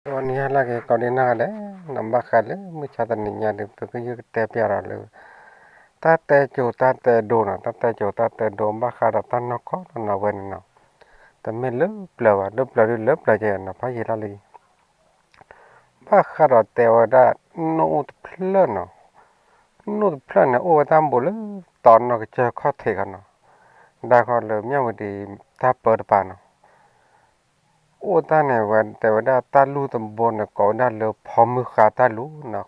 ဂီၤနံၤဟါလၢအဂ့ၤ ကိးဒံနီၢ်ဂၤဒဲး, နဘၣ်ဃးလၢမုၢ်ဆါတနံၤညါဒီး ပကယုၢ်ကတဲပျးဒီးလၢ တၢ်တဲကိၤတၢ်တဲဒိနီၤ, တၢ်တဲကိၤတၢ်တဲဒိ ဘၣ်ဃးဒီးတၢ်နီၢ်ကီၢ်နီၤဝဲန့ၣ်နီၤ, တမ့ၢ်လၢပျၢၤဘၣ်, လၢပျၢၤဒုလၢပျၢၤကဲနီၤ, ဖးယံာ်လီၤလံ ဘၣ်ဃးဒီးတဲဝဲဒၣ် နိၣ်အိၣ်တဖျၢၣ်နီၤ, နိၣ်တဖျၢၣ်န့ၣ် အိၣ်ဝဲတၢ်ဘူးလၢ တီနီၢ်ကစၢၢ်ခီၣ်ထံးခီနီၤ, ဒၣ်ဃီလၢမၠၣ်ဝတံၤတၢ်ပၢတပၤနီၤ, အိၣ်တၢ်န့ၣ်ဝဲ တဲဝဲဒၣ်တၢ်လူၢ်တဘိန့ၣ် ကိးဝဲဒၣ်လၢဖီမုၢ်ဃါတၢ်လူၢ်နီၤ,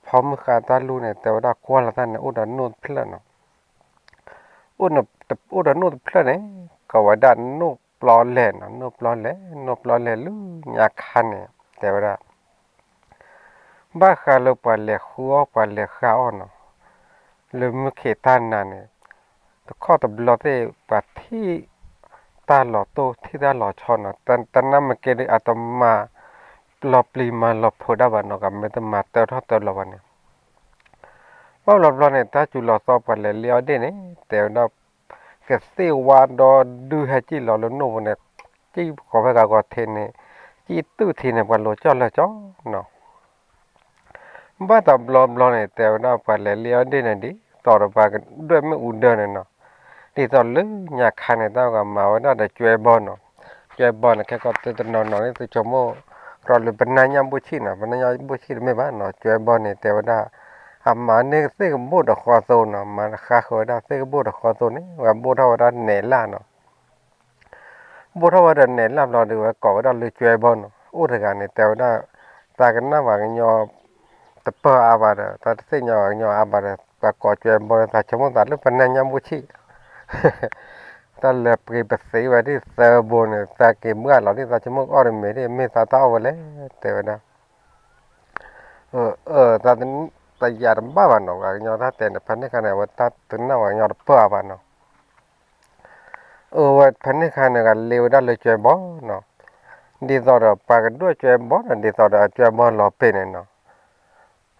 ဖီမုၢ်ဃါတၢ်လူၢ်န့ၣ် တဲဝဲဒၣ်ကွၢ်လီၤတၢ်န့ၣ် အိၣ်ဒီးနိၣ်တဖျၢၣ်နီၤ အိၣ်ဒီးနိၣ်တဖျၢၣ်န့ၣ် ကိးဝဲဒၣ်နိၣ်ပျီလဲၣ်နီၤ, နိၣ်ပျီလဲၣ်, နိၣ်ပျီလဲၣ်လၢညါခါန့ၣ် တဲဝဲဒၣ် ဘၣ်ဃးလၢပှၤလဲၤဃုအီၣ်ပှၤလဲၤဃုအီၣ်နီၤ, လၢမုၢ်ခ့းတၢ်နၤန့ၣ် တခီတဘျီသ့ၣ် ပှၤထံၣ်တၢ်လီၤတိၢ်ထံၣ်တၢ်လီၤဆီနီၤ, တနၢ်မ့ၢ်ကဲဒီး အတမၤလီၤပျံၤမၤလီၤဖုးဒၣ်ဘၣ်နီၤ, ကမ့ၢ်တမၤတၢထီၣ်တၢလီၤဘၣ်န့ၣ် ဘၣ်ဘျီဘျီန့ၣ် တၢ်စူၤလီၤသီပှၤလဲၤလ့အီၣ်ဒ့ၣ်န့ၣ် တဲဝဲဒၣ် ကသ့ၣ်ဝါဒီဒုဟဲစံၣ်လီၤလၢနိၣ်ပူၤန့ၣ်, စံၣ်ဃီၤဖဲဂၤဂီၤထံးန့ၣ်, စံၣ်တုၢ်ထံးန့ၣ် ပှၤလိၤကၠီၣ်လၢာ်ကၠီနီၤ ဘၣ်တဘျီဘျီန့ၣ် တဲဝဲဒၣ်ပှၤလဲၤလ့အီၣ်ဒ့ၣ်န့ၣ် ဒ်သိးဒီးပှၤကဒွဲၣ်မ့ၣ်အူဒၢန့ၣ်နီၤ, ဒ်သိးလၢညါခါန့ၣ် တၢ်ဂၤမၤဝဲဒၣ်ဒီးကွဲဘီနီၤ, ကွဲဘီန့ၣ် ခဲကီးသုတနီၤနီၤန့ၣ် သုဆိကမိၣ် ကြၢးလၢပနၢ်ညၣ်ဘိၣ်ဆံၣ်နီၤ, ပနၢ်ညၣ်ဘိၣ်ဆံၣ်တမ့ၢ်ဘၣ်နီၤ, ကွဲဘီန့ၣ် တဲဝဲဒၣ် အမၤန့ၢ်သ့ၣ်ကဘိၣ်ဒီးဃီသိနီၤ, မၤဃါဃုာ်ဝဲဒၣ်သ့ၣ်ကဘိၣ်ဒီးဃီသိန့ၣ် ဝဲဘိၣ်ထီၣ်ဝဲဒၣ်နဲးလၢ်နီၤ ဘိၣ်ထီၣ်ဝဲဒီးနဲးလၢ်ဘျီဒီး ဝဲကိးဝဲဒၣ်လၢကွဲဘီနီၤ, အိၣ်တဂၤန့ၣ် တဲဝဲဒၣ် တၢ်ကနၣ်ပှၤကညီတပၢၢ်အါဘၣ်ဒီး တၢ်တသ့ၣ်ညါပှၤကညီအါဘၣ်ဒီး ပှၤကိးကွဲဘီဒီး သးဆိကမိၣ်သးလၢပနၢ်ညၣ်ဘိၣ်ဆံၣ် တၢ်လဲၤပှ့ၤပသ့ဝဲဒၣ်သၢဘိန့ၣ် သးက့ၤမုၢ်အလီၤဒ် သးဆိကမိၣ်အီၣ်တမ့ၢ်ဒ် မ့ၢ်သးတၢ်အီၣ်ဝဲလဲၣ် တဲဝဲဒၣ် တယၤတဘၣ်ဘၣ်နီၤ, ပှၤကညီတၢ်တဲန့ၣ် ဖဲန့ၣ်ခါန့ၣ် အဝဲတၢ်တနၢ်ပှၤကညီတပၢၢ်အါဘၣ်နီၤ အဝဲဖဲန့ၣ်ခါန့ၣ် ကလ့ဝဲဒၣ်လၢကွဲဘီနီၤ, ဒ်သိးဒီးပှၤကဒွဲၣ်ကွဲဘီနီၤ, ဒ်သိးဒီးကွဲဘီလီၤပ့ၤန့ၣ်နီၤ,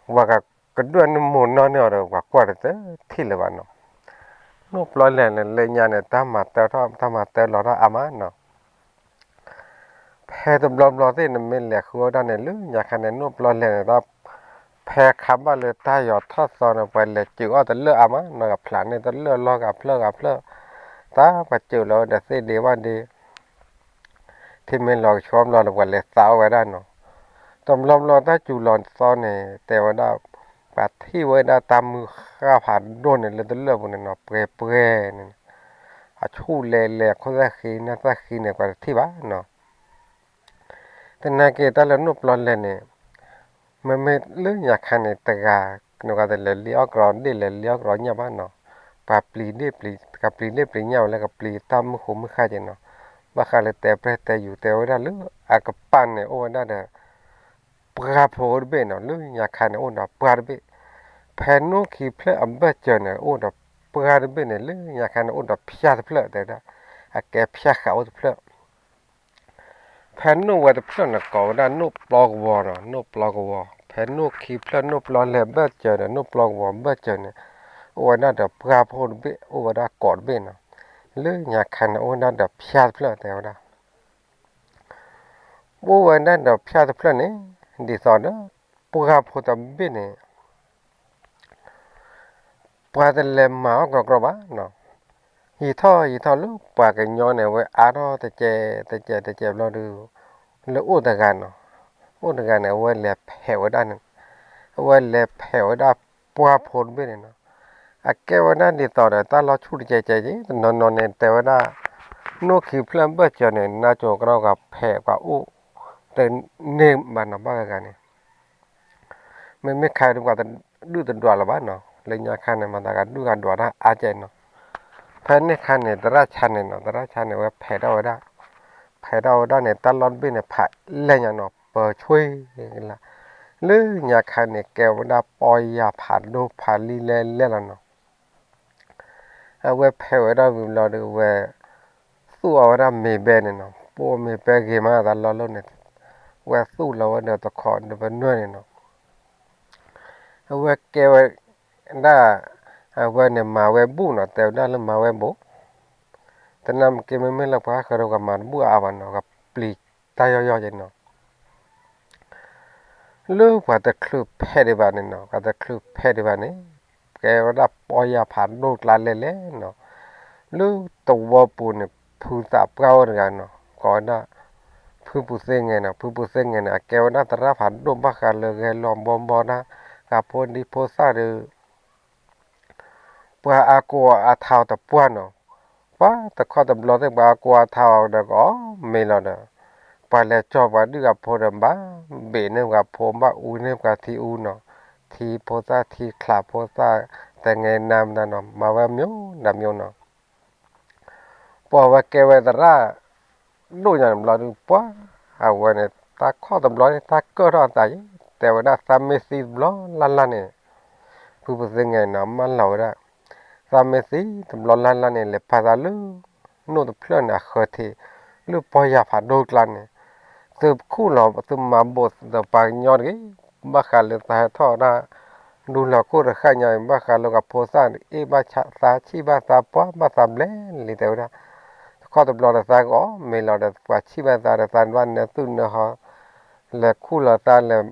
ပှၤကဒွဲၣ်နုာ်မိၢ်နီၢ်န့ၢ်အီၤဒီး ပှၤကွၢ်တသ့ထံၣ်လၢၤဘၣ်နီၤ, နိၣ်ပျီလဲၣ်န့ၣ် လၢညါန့ၣ် တၢ်မၤတၢထီၣ် တၢ်မၤတၢလီၤတၢ်အါမးနီၤ ဖဲတဘျီဘျီသ့ၣ် နမ့ၢ်လဲၤဃုအီၣ်ဒၣ်န့ၣ် လၢညါခါန့ၣ် နိၣ်ပျီလဲၣ်န့ၣ် တၢ်ဖဲခါဘၣ်လၢတၢ်ယီၤထီၣ်သီန့ၣ် ပှၤလဲၤစၢၤအီၣ်တလၢၢ်အါမးနီၤ, ကဖျးန့ၢ်တလၢၢ်လီၢ်ဂၤဖျၢၣ်ဂၤဖျၢၣ်, တၢ်ပှၤစၢၤလီၤဝဲဒီးသ့ၣ်ဒ့ဘၣ်ဒ့ ထံမ့ၢ်လီၤကဆှီဘျီဒီး ပှၤလဲၤသးအီၣ်ဝဲဒၣ်နီၤ, တဘျီဘျီတၢ်စူၤလီၤသီန့ၣ် တဲဝဲဒၣ် ပှၤထံၣ်ဝဲဒၣ်တၢ်မုၢ်ဃၢ်ဖးဒိၣ်န့ၣ် လၢတလၢၢ်ပူၤန့ၣ်နီၤ, ပှဲၤပှဲၤန့ၣ် အဆူၣ်လဲၤလဲၤ ခိၣ်သၣ်ဃံ နၢ်သၣ်ဃံန့ၣ် ပှၤတထံၣ်ဘၣ်နီၤ. သနာ်က့ တၢ်လၢနိၣ်ပျီလဲၣ်န့ၣ် မ့မ့ၢ်လၢညါခါန့ၣ် တဂၤ နဂၤတလဲၤလ့အီၣ်ကရီဒ့ၣ် လဲၤလ့အီၣ်ကရီညၣ်ဘၣ်နီၤ, ပှၤပျံၤဒ့ၣ်ပျံၤ ကပျံၤဒ့ၣ်ပျံၤညၣ်ဝဲလၢ ကပျံၤတၢ်မုၢ်ဃိမုၢ်ဃၢ်က့နီၤ, ဘၣ်ဃးလၢတဲပြဲၢ်တဲယူၤ တဲဝဲဒၣ်လၢအကပၤန့ၣ် အိၣ်ဝဲဒၣ်ဒီး ပှၢ်ဖိတဘ့ၣ်နီၤ, လၢညါခါန့ၣ် အိၣ်ဒီးပှၢ်တဘ့ၣ်, ဖဲနိၣ်ခံဖျၢၣ်အဘၢၣ်စၢၤန့ၣ် အိၣ်ဒီးပှၢ်တဘ့ၣ်န့ၣ် လၢညါခါန့ၣ် အိၣ်ဒီးဖၠၣ်တဖျၢၣ် တဲဝဲဒၣ်, အကဲဖၠၣ်ဃးအိၣ်တဖျၢၣ် ဖဲနိၣ်ဝဲတဖျၢၣ်န့ၣ် ကိးဝဲဒၣ်နိၣ်ပျီကဝီၤနီၤ, နိၣ်ပျီကဝီၤ, ဖဲနိၣ်ခံဖျၢၣ် နိၣ်ပျီလဲၣ်ဘၢၣ်စၢၤဒီး နိၣ်ပျီကဝီၤဘၢၣ်စၢၤန့ၣ် အိၣ်ဝဲဒၣ်ဒီးပှၢ်ဖိတဘ့ၣ် အိၣ်ဝဲဒၣ်ကိးတဘ့ၣ်နီၤ, လၢညါခါန့ၣ် အိၣ်ဝဲဒၣ်ဒီးဖၠၣ်တဖျၢၣ် တဲဝဲဒၣ် အိၣ်ဝဲဒၣ်ဒီးဖၠၣ်တဖျၢၣ်န့ၣ် ဒ်သိးဒီး ပှၢ်ဖိတဘ့ၣ်န့ၣ် ပှၤတလဲၤမၤအီၣ်ကြီကြီဘၣ်နီၤ, ယံာ်ထီၣ်ယံာ်ထီၣ်လၢပှၤကညီန့ၣ် အဝဲအါထီၣ်တကဲးတကဲးတကဲးဘျီဒီး လၢအိၣ်တဂၤနီၤ, အိၣ်တဂၤန့ၣ် အဝဲလဲၤဖဲးဝဲဒၣ်န့ၣ်, အဝဲလဲၤဖဲးဝဲဒၣ်ပှၢ်ဖိတဘ့ၣ်န့ၣ်နီၤ, အကဲဝဲဒၣ်ဒ်သိးဒီးတၢ်လီၤဆူၣ်တကဲးကဲးက့ၤ တနီၤနီၤန့ၣ် တဲဝဲဒၣ် နိၣ်ခံဖျၢၣ်ဘၢၣ်စၢၤန့ၣ် နါကိၤကရီကၤဖဲးပှၤအိၣ်တန့ၢ်ဘၣ်နီၤ ဘၣ်ဂၤဂၤန့ၣ် မ့မ့ၢ်ခါဒုးပှၤတဒုၣ်တဒွးလၢၤဘၣ်နီၤ, လၢညါခါန့ၣ် မၤသးကဒုၣ်ကဒွးတၢ်အါကဲနီၤ, ဖဲန့ၣ်ခါန့ၣ် သရၣ်ဆါန့ၣ်နီၤ, သရၣ်ဆါန့ၣ် အဝဲဖဲးထီၣ်ဝဲဒၣ်, ဖဲးထီၣ်ဝဲဒၣ်န့ၣ် တၢ်လီၢ်တဘ့ၣ်န့ၣ် ဖးလဲၢ်ညါနီၤ, ပၢၤဆွ့လၢညါခါန့ၣ် ကဲဝဲဒၣ်ပီၢ်ယၢ်ဖးဒိၣ်ဖးလံလဲၢ်လဲၢ်လီၤနီၤ အဝဲဖဲးဝဲဒၣ်ဝံၤဘျီဒီး ဝဲ သူၣ်အီၤဝဲဒၣ်မ့ၤဘဲန့ၣ်နီၤ, ပိာ်မ့ၤဘဲဂ့ၤမး တၢ်လီၢ်လီၢ်န့ၣ်, ဝဲသူၣ်လီၤဝဲဒီးတခီဒီးပနွဲၢ်န့ၣ်နီၤ, အဝဲကဲဝဲဒၣ် အဝဲန့ၣ်မၤဝဲဘူၣ်နီၤ, တဲဝဲဒၣ်လၢမၤဝဲဘူၣ်, တနၢ်မ့ၢ်က့ မ့မ့ၢ်လၢပှၤဃၢၤဒီး ကမၤတဘူၣ်အါဘၣ်နီၤ, ကပျံၤတၢ်ယီၢ်ယီၢ်က့နီၤ လၢပှၤတချုးဖဲးဒံးဘၣ်န့ၣ်နီၤ, ပှၤတချုးဖဲးဒံးဘၣ်န့ၣ် ကဲဝဲဒၣ်ပီၢ်ယၢ်ဖးဒိၣ်ကျါလဲၣ်လဲၣ်နီၤ. လၢသဝီပူၤန့ၣ် ဖုသးပှၢ်အိၣ်တဂၤနီၤ, ကိးဝဲဒၣ် ဖုပူၤသ့ငဲၤနီၤ. ဖုပူၤသ့ငဲၤန့ၣ် အကဲဝဲဒၣ်သရၣ်ဖးဒိၣ်ဘၣ်ဃးလၢဂဲၤလီၤဘီဘီဒၣ် ဂၤဖိဒံဖိသၣ်ဒီး ပှၤအါကိးအါထီအီၤတပှၢ်နီၤ. ပှၤတခီတဘျီသ့ၣ် ပှၤအါကိးအါထီအီၤဒီး ကအီၣ်မ့ၤလီၤဒီး ပှၤလဲၤကၠီပှၤဒုၣ်ဂၤဖိဒီး ဘၣ်ဘ့ၣ်န့ၢ်ပှၤဖိ ဘၣ်အူန့ၢ်ပှၤထံအူနီၤ, ထံဖိသၣ်ထံချးဖိသၣ် တငဲနါမတၤနီၤ, မၤဝဲမ့ၢ်ဒၣ်မ့ၢ်နီၤ. ပှၤဝဲကဲဝဲသရၣ်ဒိၣ်ညါတဘျီဒုး ပှၤအဝဲန့ၣ် တၢ်ခီၣ်တဘျီန့ၣ် တၢ်ကၢၣ်ထီၣ်အသးယဲ, တဲဝဲဒၣ်သးမ့ၢ်သံတဘျီလၢ်လၢ်န့ၣ်, ဖုပူၤသ့ငဲၤနီၤ မၢလီၤဝဲဒၣ်, သးမ့ၢ်သံတဘျီလၢ်လၢ်န့ၣ် လဲၤပာ်သးလၢ နိၣ်တဖျၢၣ်န့ၣ်အဃၢၤထံး, လၢပီၢ်ယၢ်ဖးဒိၣ်ကျါန့ၣ်, သုခူၣ်လီၤ သုမၤဘိးဒီးပှၤကညီတဂ့ၤ, ဘၣ်ဃးလၢသးဟဲထီၣ်ဝဲဒၣ် ဒူလီၤခိၣ်တဃၣ်ညါအံၤ ဘၣ်ဃးလၢကဖိသၣ်အ့ၣ်ဘၣ်သးဆံၣ်ဘၣ်သးပှၢ်ဘၣ်သးဘျဲၣ်လံ တဲဝဲဒၣ်, တခီတဘျီဒီးသးကအီၣ်မ့ၤလီၤဒီး ပှၤဆံၣ်ဘၣ်သးဒီးသးဘၣ်နၢသုနၢဟီ, လဲၤခူၣ်လီၤသးလဲၤ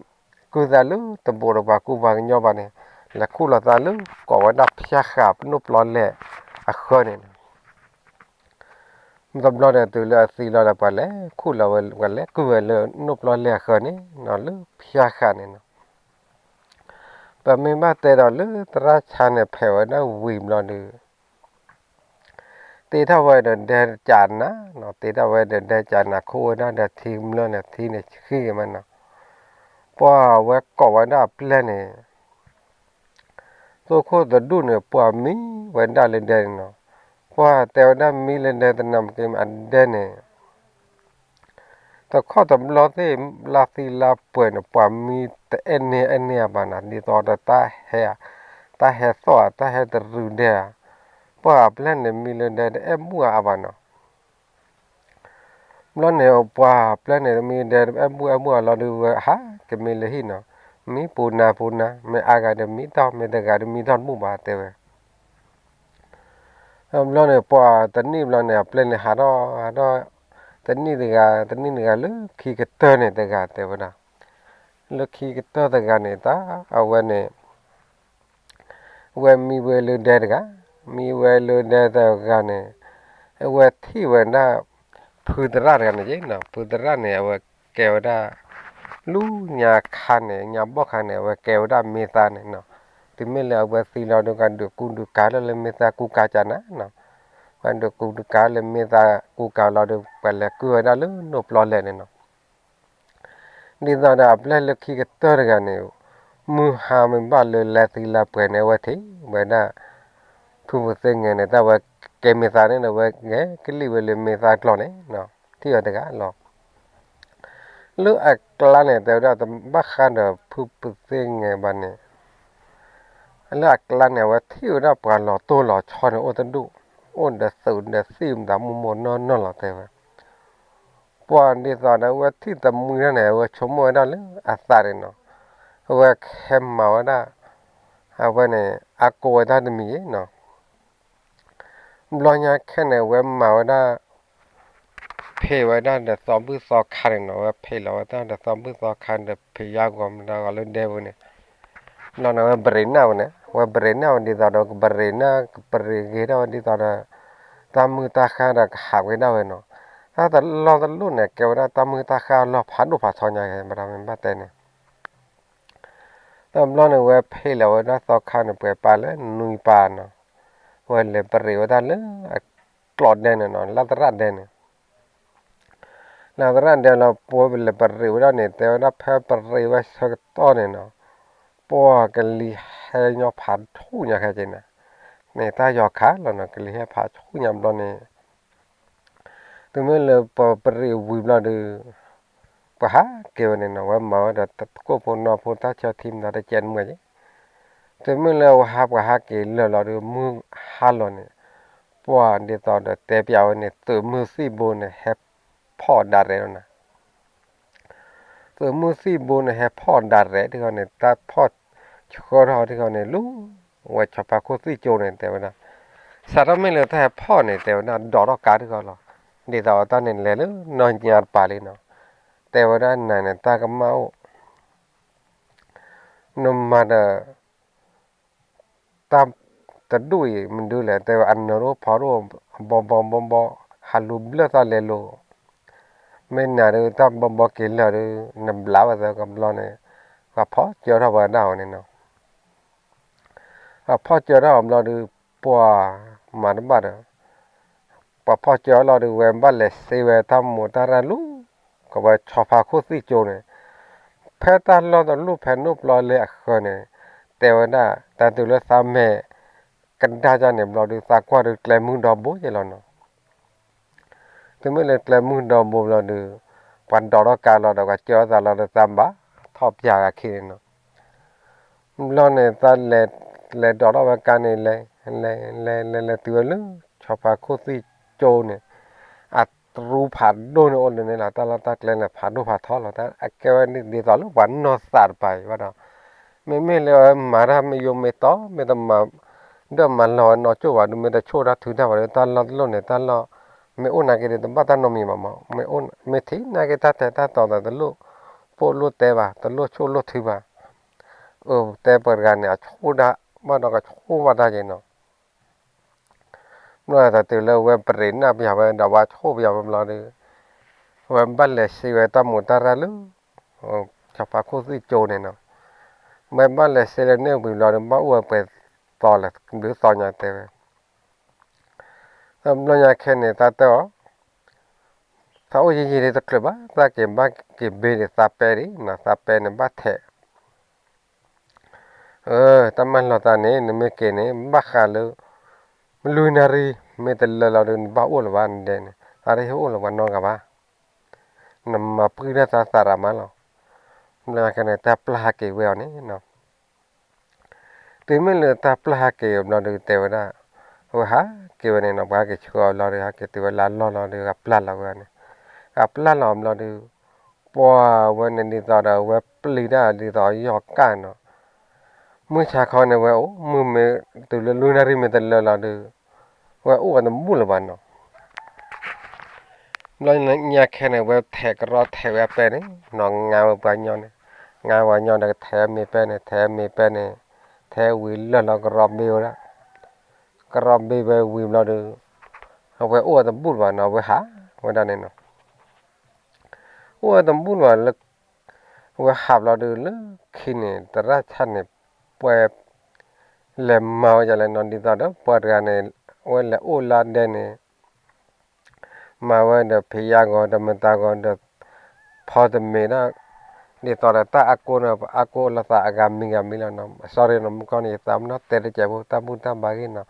ကုၢ်သးလၢတဘိးဒီးပှၤကူပှၤကညီဘၣ်န့ၣ်, လဲၤခူၣ်လီၤသးလၢကိးဝဲဒၣ်ဖၠါဃာ်နိၣ်ပျီလဲၣ်အဃၢၤန့ၣ် တဘျီဒီးတုၤလၢအသံလီၤဒီး ပှၤလဲၤခူၣ်လီၤဝဲ ပှၤလဲၤကုၢ်ဝဲလၢနိၣ်ပျီလဲၣ်အဃၢၤန့ၣ်နီၤ လၢဖၠါဃာ်န့ၣ်နီၤ. ပမ့ၢ်ဘၣ်တဲဒီးလၢသရၣ်ဆါန့ၣ် ဖဲးဝဲဒၣ်ဝံၤဘျီဒီး တ့ထီၣ်ဝဲဒီးဒဲကနၤနီၤ, တ့ထီၣ်ဝဲဒီးဒဲကနၤ ခူၣ်ဝဲဒၣ်ဒီးထံကမျၢၢ်န့ၣ် ထံန့ၣ်ဃံဂ့ၤမးနီၤ. ပှၤဝဲကိးဝဲဒၣ်အပျဲၢ်န့ၣ် သိခိၣ်တဒူၣ်န့ၣ် ပှၤမံဝဲဒၣ်လၢဒဲန့ၣ်နီၤ. ပှၤတဲဝဲဒၣ်မံလၢဒဲတနၤမ့ၢ်က့ၤ အဒဲန့ၣ် တခီတဘျီသ့ၣ် လါသံလါပှဲၤန့ၣ် ပှၤမံတအဲၣ်န့ၢ်အဲၣ်န့ၢ်အဘၣ်နီၤ, ဒ်သိးဒီးတၢ်ဟဲ, တၢ်ဟဲသီၣ်ဧါ, တၢ်ဟဲတရုၤဒဲဧါ, ပှၤအပျဲၢ်န့ၣ်မံလၢဒဲတအဲၣ်ဘူၣ်အါအါဘၣ်နီၤ. ဘျီန့ၣ် ပှၤပျဲၢ်န့ၣ် မံဒဲအဲၣ်ဘူၣ်အဲၣ်ဘူၣ်အလီၤဒုး ဝဲဟးက့ၤမံလၢဟံၣ်နီၤ, မံပူၤနၤပူၤနၤ, မ့ၢ်အါဂၤဒီးမံတၢ်, မ့ၢ်တဂၤဒီးမံတၢ်တဘူၣ်ဘၣ် တဲဝဲ. ဘျီန့ၣ် ပှၤတနံၣ်ဘျီန့ၣ် အပျဲၢ်န့ၣ် ဟးထီၣ်ဟးထီၣ်, တနံၣ်တဂၤ တနံၣ်တဂၤ လၢခံကတၢၢ်န့ၣ်တဂၤ တဲဝဲဒၣ်, လၢခံကတၢၢ်တဂၤန့ၣ် တၢ်အဝဲန့ၣ် ဝဲမံဝဲလၢဒဲတဂၤ, မံဝဲလၢဒဲတဂၤန့ၣ် အဝဲထံၣ်ဝဲဒၣ် ဖုသရၣ်တဂၤန့ၣ်က့နီၤ, ဖုသရၣ်န့ၣ် အဝဲကဲဝဲဒၣ် လူညါခါန့ၣ် ညါဘီၣ်ခါန့ၣ် အဝဲကဲဝဲဒၣ်မ့ၢ်သါန့ၣ်နီၤ, တုၤမ့ၢ်လၢအဝဲသံလီၤဒီး ကဒုးကူဒုးကၤလၢလၢမ့ၢ်သါကူကၤကနၤနီၤ, ကဒုးကူဒုးကၤလၢမ့ၢ်သါကူကၤလီၤဒီး ပှၤလဲၤကုၢ်ဝဲဒၣ်လၢနိၣ်ပျီလဲၣ်န့ၣ်နီၤ. ဒ်သိးဒီးအပျဲၢ်လၢခံကတၢၢ်တဂၤန့ၣ် မုၢ်ဟါမ့ၢ်ဘၣ်လၢလဲၤသံလၢပှဲၤန့ၣ် အဝဲထံၣ်ဝဲဒၣ် ဖုပူၤသ့ငဲၤန့ၣ် တၢ်ဝဲကဲမ့ၢ်သါန့ၣ်ဒီး ဝဲကဲကလံၣ်ဝဲလၢမ့ၢ်သါကျီၢ်န့ၣ်နီၤ, ထံၣ်ဝဲတဂၤလီၤ. လၢအကျါန့ၣ် တဲဝဲဒၣ်တဘၣ်ဃးဒီးဖုပူၤသ့ငဲၤဘၣ်န့ၣ် လၢအကျါန့ၣ် အဝဲထံၣ်ဝဲဒၣ်ပှၤလီၤတိၢ်လီၤဆီန့ၣ် အိၣ်တဒူၣ်, အိၣ်ဒီးသုးဒီးသံၣ်မတၤမိၢ်မိၢ်နီၢ်နီၢ်လီၤ တဲဝဲ. ပှၤဒ်သိးဒီး အဝဲထံၣ်တမှံထီၣ်န့ၣ် အဝဲဆိကမိၣ်ဝဲဒၣ်လၢအသးန့ၣ်နီၤ, အဝဲခဲမၤဝဲဒၣ် အဝဲန့ၣ် အါကိးဝဲတၢ်တမံၤနီၤ. ဘျီညါခဲန့ၣ် အဝဲမၤဝဲဒၣ် ဖံးဝဲဒၣ်ဒီးသီဘူၣ်သီခါန့ၣ်နီၤ, အဝဲဖံးလီၤဝဲဒၣ်ဒီးသီဘူၣ်သီခါဒီး ဖံးယါဂီၤမတၤဂီၤလၢဒဲပူၤန့ၣ်, ဘျီန့ၣ် အဝဲဘရ့းနၢ်ဝဲန့ၣ်, အဝဲဘရ့းနၢ်ဝဲဒ်သိးဒီး ကဘရ့းနၢ် ကဘရ့းဂ့ၤဒၣ်ဝဲဒ်သိးဒီး တၢ်မုၢ်တၢ်ဃၢ်ဒီးကဟးဝဲဒၣ်ဝဲနီၤ. တၢ်တလီၢ်တလိၣ်န့ၣ် ကဲဝဲဒၣ်တၢ်မုၢ်တၢ်ဃၢ်အလီၢ်ဖးဒိၣ်ဖးထီညါ မတၤမ့ၢ်ဘၣ်တဲန့ၣ် တဘျီန့ၣ် အဝဲဖံးလီၤဝဲဒၣ်သီခါန့ၣ် ပှဲၤပာ်လၢနွံပာ်နီၤ, အဝဲလဲၤဘရ့းဝဲဒၣ်လၢအကျိးဒဲန့ၣ်နီၤ, လၢသရၣ်ဒဲန့ၣ်, လၢသရၣ်ဒဲလီၤ ပှၤလဲၤဘရ့းဝဲဒၣ်န့ၣ် တဲဝဲဒၣ်ဖဲဘရ့းဝဲဆၢကတီၢ်န့ၣ်နီၤ, ပှၤကလံၤဟဲညီဖးဆူညါခဲက့န့ၣ်, န့ၣ်တၢ်ယီၤခးလီၤနီၤ, ကလံၤဟဲဖးဆူညါဘျီန့ၣ် တုၤမ့ၢ်လၢပှၤဘရ့းဝံၤဘျီဒီး ပှၤဟးက့ၤဝဲန့ၣ်နီၤ, ဝဲမၤဝဲဒီးတကိၣ်ဖိနီၢ်ဖိတၢ်ဆၢထံမတၤတကဲးတမုာ်က့, တုၤမ့ၢ်လၢအဝဲဟးပှၤဟးက့ၤလၢာ်လီၤဒီး မုၢ်ဟါလီၤန့ၣ်, ပှၤဒ်သိးဒီးတဲပျးဝဲန့ၣ် သုးမုၢ်သံၣ်ဘိန့ၣ် ဟဲဖီၣ်ဒၣ်ရဲၣ်လီၤနီၤ. သုးမုၢ်သံၣ်ဘိန့ၣ် ဟဲဖီၣ်ဒၣ်ရဲၣ်တခီန့ၣ် တၢ်ဖီၣ်ဆှၢထီၣ်တခီန့ၣ် လူဝဲဆီဖါခိၣ်သံၣ်ကၠိန့ၣ် တဲဝဲဒၣ်, စးထီၣ်မ့ၢ်လၢတၢ်ဟဲဖီၣ်န့ၣ် တဲဝဲဒၣ် ဒိးထီၣ်ကါတခီလီၤ. ဒ်သိးတၢ်န့ၣ်လဲၤလၢနီၢ်ညါတပၤလံနီၤ, တဲဝဲဒၣ်နၤန့ၣ် တၢ်ကမၣ်အိၣ် နမၤဒီး တၢ်တဒူၣ်အံၤမနုၤလဲၣ်, တဲဝဲအနၢၤဒိၣ်ဖီဒိၣ် အဘီဘီဘီဘီ, ဟးလူၤဘျၢၣ်သၣ်လဲလိၤ, မ့ၢ်နၤဒုး တၢ်ဘီဘီက့ၤလၢာ်ဒုး နဘျးဝဲသၢကဘျီန့ၣ်, ပှၤဖီၣ်ကၢထီၣ်ဝဲဒၣ်အီၤန့ၣ်နီၤ. ပှၤဖီၣ်ကၢထီၣ်အီၤဘျီဒုး ပှၤမၤတဘၣ်ဒီး ပှၤဖီၣ်ကၢအီၤလီၤဒုး ဝဲဘၣ်လဲၤစ့ဝဲတၢ်မိၢ်တၢ်ရၢ်လၢ ကဝဲဆီဖါခိၣ်သံၣ်ကၠိန့ၣ်, ဖဲတၢ်လီၢ်တလိၣ်ဖဲနိၣ်ပျီလဲအဃၢၤန့ၣ်, တဲဝဲဒၣ် တၢ်တုၤလၢသးမဲာ်ကဒါကၢ်န့ၣ်ဘျီဒုး သးကွၢ်ဒုးကျဲမုၢ်ဒီဘိယဲလီၤနီၤ. တုၤမ့ၢ်လၢကျဲမုၢ်ဒီဘိဘျီဒုး ပှၤဒိးထီၣ်ကါလီၤဒီး ပှၤကၢအီၤသးလီၤဒီး သးဘၣ်ထီၣ်ပၠးဂၤခံန့ၣ်နီၤ. ဘျီန့ၣ် သးလဲၤ လဲၤဒိးထီၣ်ဝဲကါန့ၣ် လဲၤ လဲၤ လဲၤ လဲၤ လဲၤတုၤဝဲလၢ ဆီဖါခိၣ်သံၣ်ကၠိန့ၣ်, အတရူဖးဒိၣ်န့ၣ်အိၣ်လၢန့ၣ်လီၤ. တၢ်လီၢ်တၢ်ကျဲန့ၣ် ဖးဒိၣ်ဖးထီလီၤ. အကဲဝဲဒ်သိးလၢပှၤနီၢ်သးတပၤအံၤဘၣ်ဒီး, မ့မ့ၢ်လၢအဝဲမၤတၢ်မ့ၢ်ယိမ့ၢ်တီ မ့ၢ်တမၤ ဒၢၣ်မၤလီၤဝဲနီၢ်ကၠိၣ်ဘၣ်ဒုး မ့ၢ်တဆိၣ်တၢ်ထုတၢ်ဘၣ်ဒီး တၢ်လီၢ်တလိၣ်န့ၣ် တၢ်လီၢ်မ့ၢ်အိၣ်နာ်က့ဒီး တဘၣ်တၢ်နီတမံၤဘၣ်မး, မ့ၢ်ထံၣ်နာ်က့တၢ်ထဲတၢ်တီၤဒီး တလိၣ်ပိၢ်လိၣ်တဲဘၣ်, တလိၣ်ဆိၣ်လိၣ်ထုဘၣ်. အတဲပှၤတဂၤန့ၣ် အဆိၣ်ဒၣ်ဘၣ်ဒီး ကဆိၣ်ဘၣ်တၢ်က့ၤနီၤ. ဘျီတၢ်တုၤလၢဝဲပရ့းနၢ်ပယီၤဝဲဒီး ဝဲဆိၣ်ပယီၤဝဲဘျီဒီး ဝဲဘၣ်လဲၤစ့ဝဲတၢ်မိၢ်တၢ်ရၢ်လၢ ဆီဖါခိၣ်သံၣ်ကၠိန့ၣ်နီၤ. ဝဲဘၣ်လဲၤစ့လၢန့ၣ်ဝံၤဘျီဒီး ဘၣ်အိၣ်ဝဲပှဲၤသီလဲၣ် ဘျုးသီညါတဲဝဲ. တဘျီညါခဲန့ၣ် တၢ်တဲအီၤ, သးအိၣ်ယံာ်ယံာ်ဒ်တချုးဘၣ် သးက့ၤဘၣ်က့ၤဘ့ဒ်သးပဲဒ်နီၤ, သးပဲန့ၣ်ဘၣ်ထဲး တၢ်မၤလီၤသးန့ၣ် နမ့ၢ်က့ၤန့ၣ် ဘၣ်ဃးလၢ လွံၢ်နၣ်ရံၣ် မ့ၢ်တလၢလီၤဒီး နဘၣ်အိၣ်လၢၤဘၣ်နဒဲန့ၣ်, သးတဟ့ၣ်အိၣ်လၢၤပှၤနီတဂၤဘၣ်. နမၤပှံၢ်တၢ်သးသးရၤမးလီၤ. ဘျီညါခဲန့ၣ် တၢ်ပျၢ်ဟးက့ၤဝဲအီၤန့ၣ်နီၤ. တုၤမ့ၢ်လၢတၢ်ပျၢ်ဟးက့ၤအီၤဘျီဒီး တဲဝဲဒၣ်, အဝဲဟးက့ၤဝဲန့ၣ်နီၤ, ပှၤဟဲက့ၤဆှၢအီၤလီၤဒီး ဟဲက့ၤတုၤဝဲလၢအလီၢ်လီၤဒီး ဂၤပျၢ်လီၤဝဲန့ၣ်, ဂၤပျၢ်လီၤဘျီဒီး ပှၤဝဲန့ၣ်ဒ်သိးဒီး ဝဲပျံၤတၢ်ဒ်သိးယီၢ်ကၢ်နီၤ. မုၢ်ဆါခီန့ၣ် ဝဲအိၣ်မုၢ်မ့ၢ်တုၤလၢလွံၢ်နၣ်ရံၣ်မ့ၢ်တလၢလီၤဒီး ဝဲအိၣ်ဝဲတဘူၣ်လၢၤဘၣ်နီၤ. ဘျီညါခဲန့ၣ် ဝဲထဲးကရီထဲးဝဲအပဲန့ၣ်နီၤ, ငါဝဲပှၤညီန့ၣ်, ငါဝဲညီဒီး ထဲးမ့ၢ်ပဲန့ၣ်, ထဲးမ့ၢ်ပဲန့ၣ်, ထဲးဝံၤလၢာ်လီၤကရီဘ့ဝဲဒၣ်, ကရီဘ့ဝဲဝံၤဘျီဒီး အဝဲအိၣ်ဝဲတဘူၣ်လၢၤဘၣ်နီၤ, ဝဲဟးဝဲဒၣ်န့ၣ်နီၤ. အိၣ်ဝဲတဘူၣ်လၢၤဘၣ်လၢ ဝဲဟးဘျီဒီးလၢခံန့ၣ် သရၣ်ဆၣ်န့ၣ် ပှဲၤ လဲၤမၤဝဲဒ်လဲၣ်နီၤ, ဒ်သိးဒီးပှၤတဂၤန့ၣ် ဝဲလဲၤအိၣ်လၢဒဲန့ၣ် မၤဝဲဒီးဖံးယါဂီၤဒီးမတၤဂီၤဒီး ဖီတမ့ၤဒၣ်, ဒ်သိးဒီးတၢ်အါကိန့ၣ် အါကိလီၤသးအဂၤမံၤဂၤမံၤလီၤနီၤ. စီၤရ့နီၤ မုၢ်ကီၢ်န့ၣ် ယသးပ့ၤနီၣ်တဲတစဲးဖိ တၢ်ဘူၣ်တၢ်ဘါဂ့ၢ်နီၤ.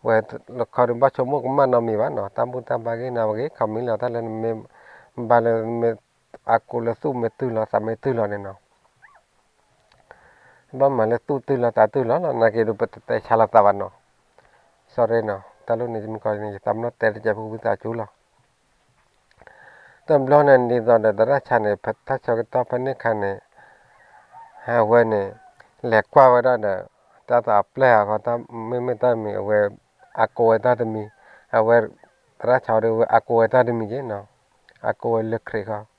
ဝဲလၢခီဒုးဘၣ်ဆိကမိၣ်ကမၣ်နီတမံၤဘၣ်နီၤ, တၢ်ဘူၣ်တၢ်ဘါဂ့ၢ်နီၤ ပဂ့ၤခီမံၤလီၤ, တၢ်လၢနမ့ၢ်ဘါလၢမ့ၢ်အါကိလၢသူၣ်မ့ၢ်တုၤလီၤသးမ့ၢ်တုၤလီၤန့ၣ်နီၤ. ဘၣ်မၤလၢသူၣ်တုၤလီၤသးတုၤလီၤလီၤ, နာ်က့ဒုးပတတဲဆါလိာ်သးဘၣ်နီၤ. စီၤရ့နီၤ တၢ်လိၣ်န့ၣ် မုၢ်ကီၢ်န့ၣ် ယသးပ့ၤနီၣ်တဲတစဲးဖိဝံသးစူၤလီၤ. တဘျီန့ၣ်ဒ်သိးဒီးသရၣ်ဆၣ်န့ၣ် ဖဲတၢ်ဆၢကတီၢ်ဖဲန့ၣ်ခါန့ၣ် အဝဲန့ၣ် လဲၤကွၢ်ဝဲဒၣ်ဒီး တၢ်သးအပျဲၢ်အဃိ မ့မ့ၢ်တၢ်တမံၤ အဝဲအါကိဝဲတၢ်တမံၤ, အဝဲ သရၣ်ဆၣ်ဒုးဝဲအါကိဝဲတၢ်တမံၤက့နီၤ, အါကိဝဲလၢခရံာ်ဃီ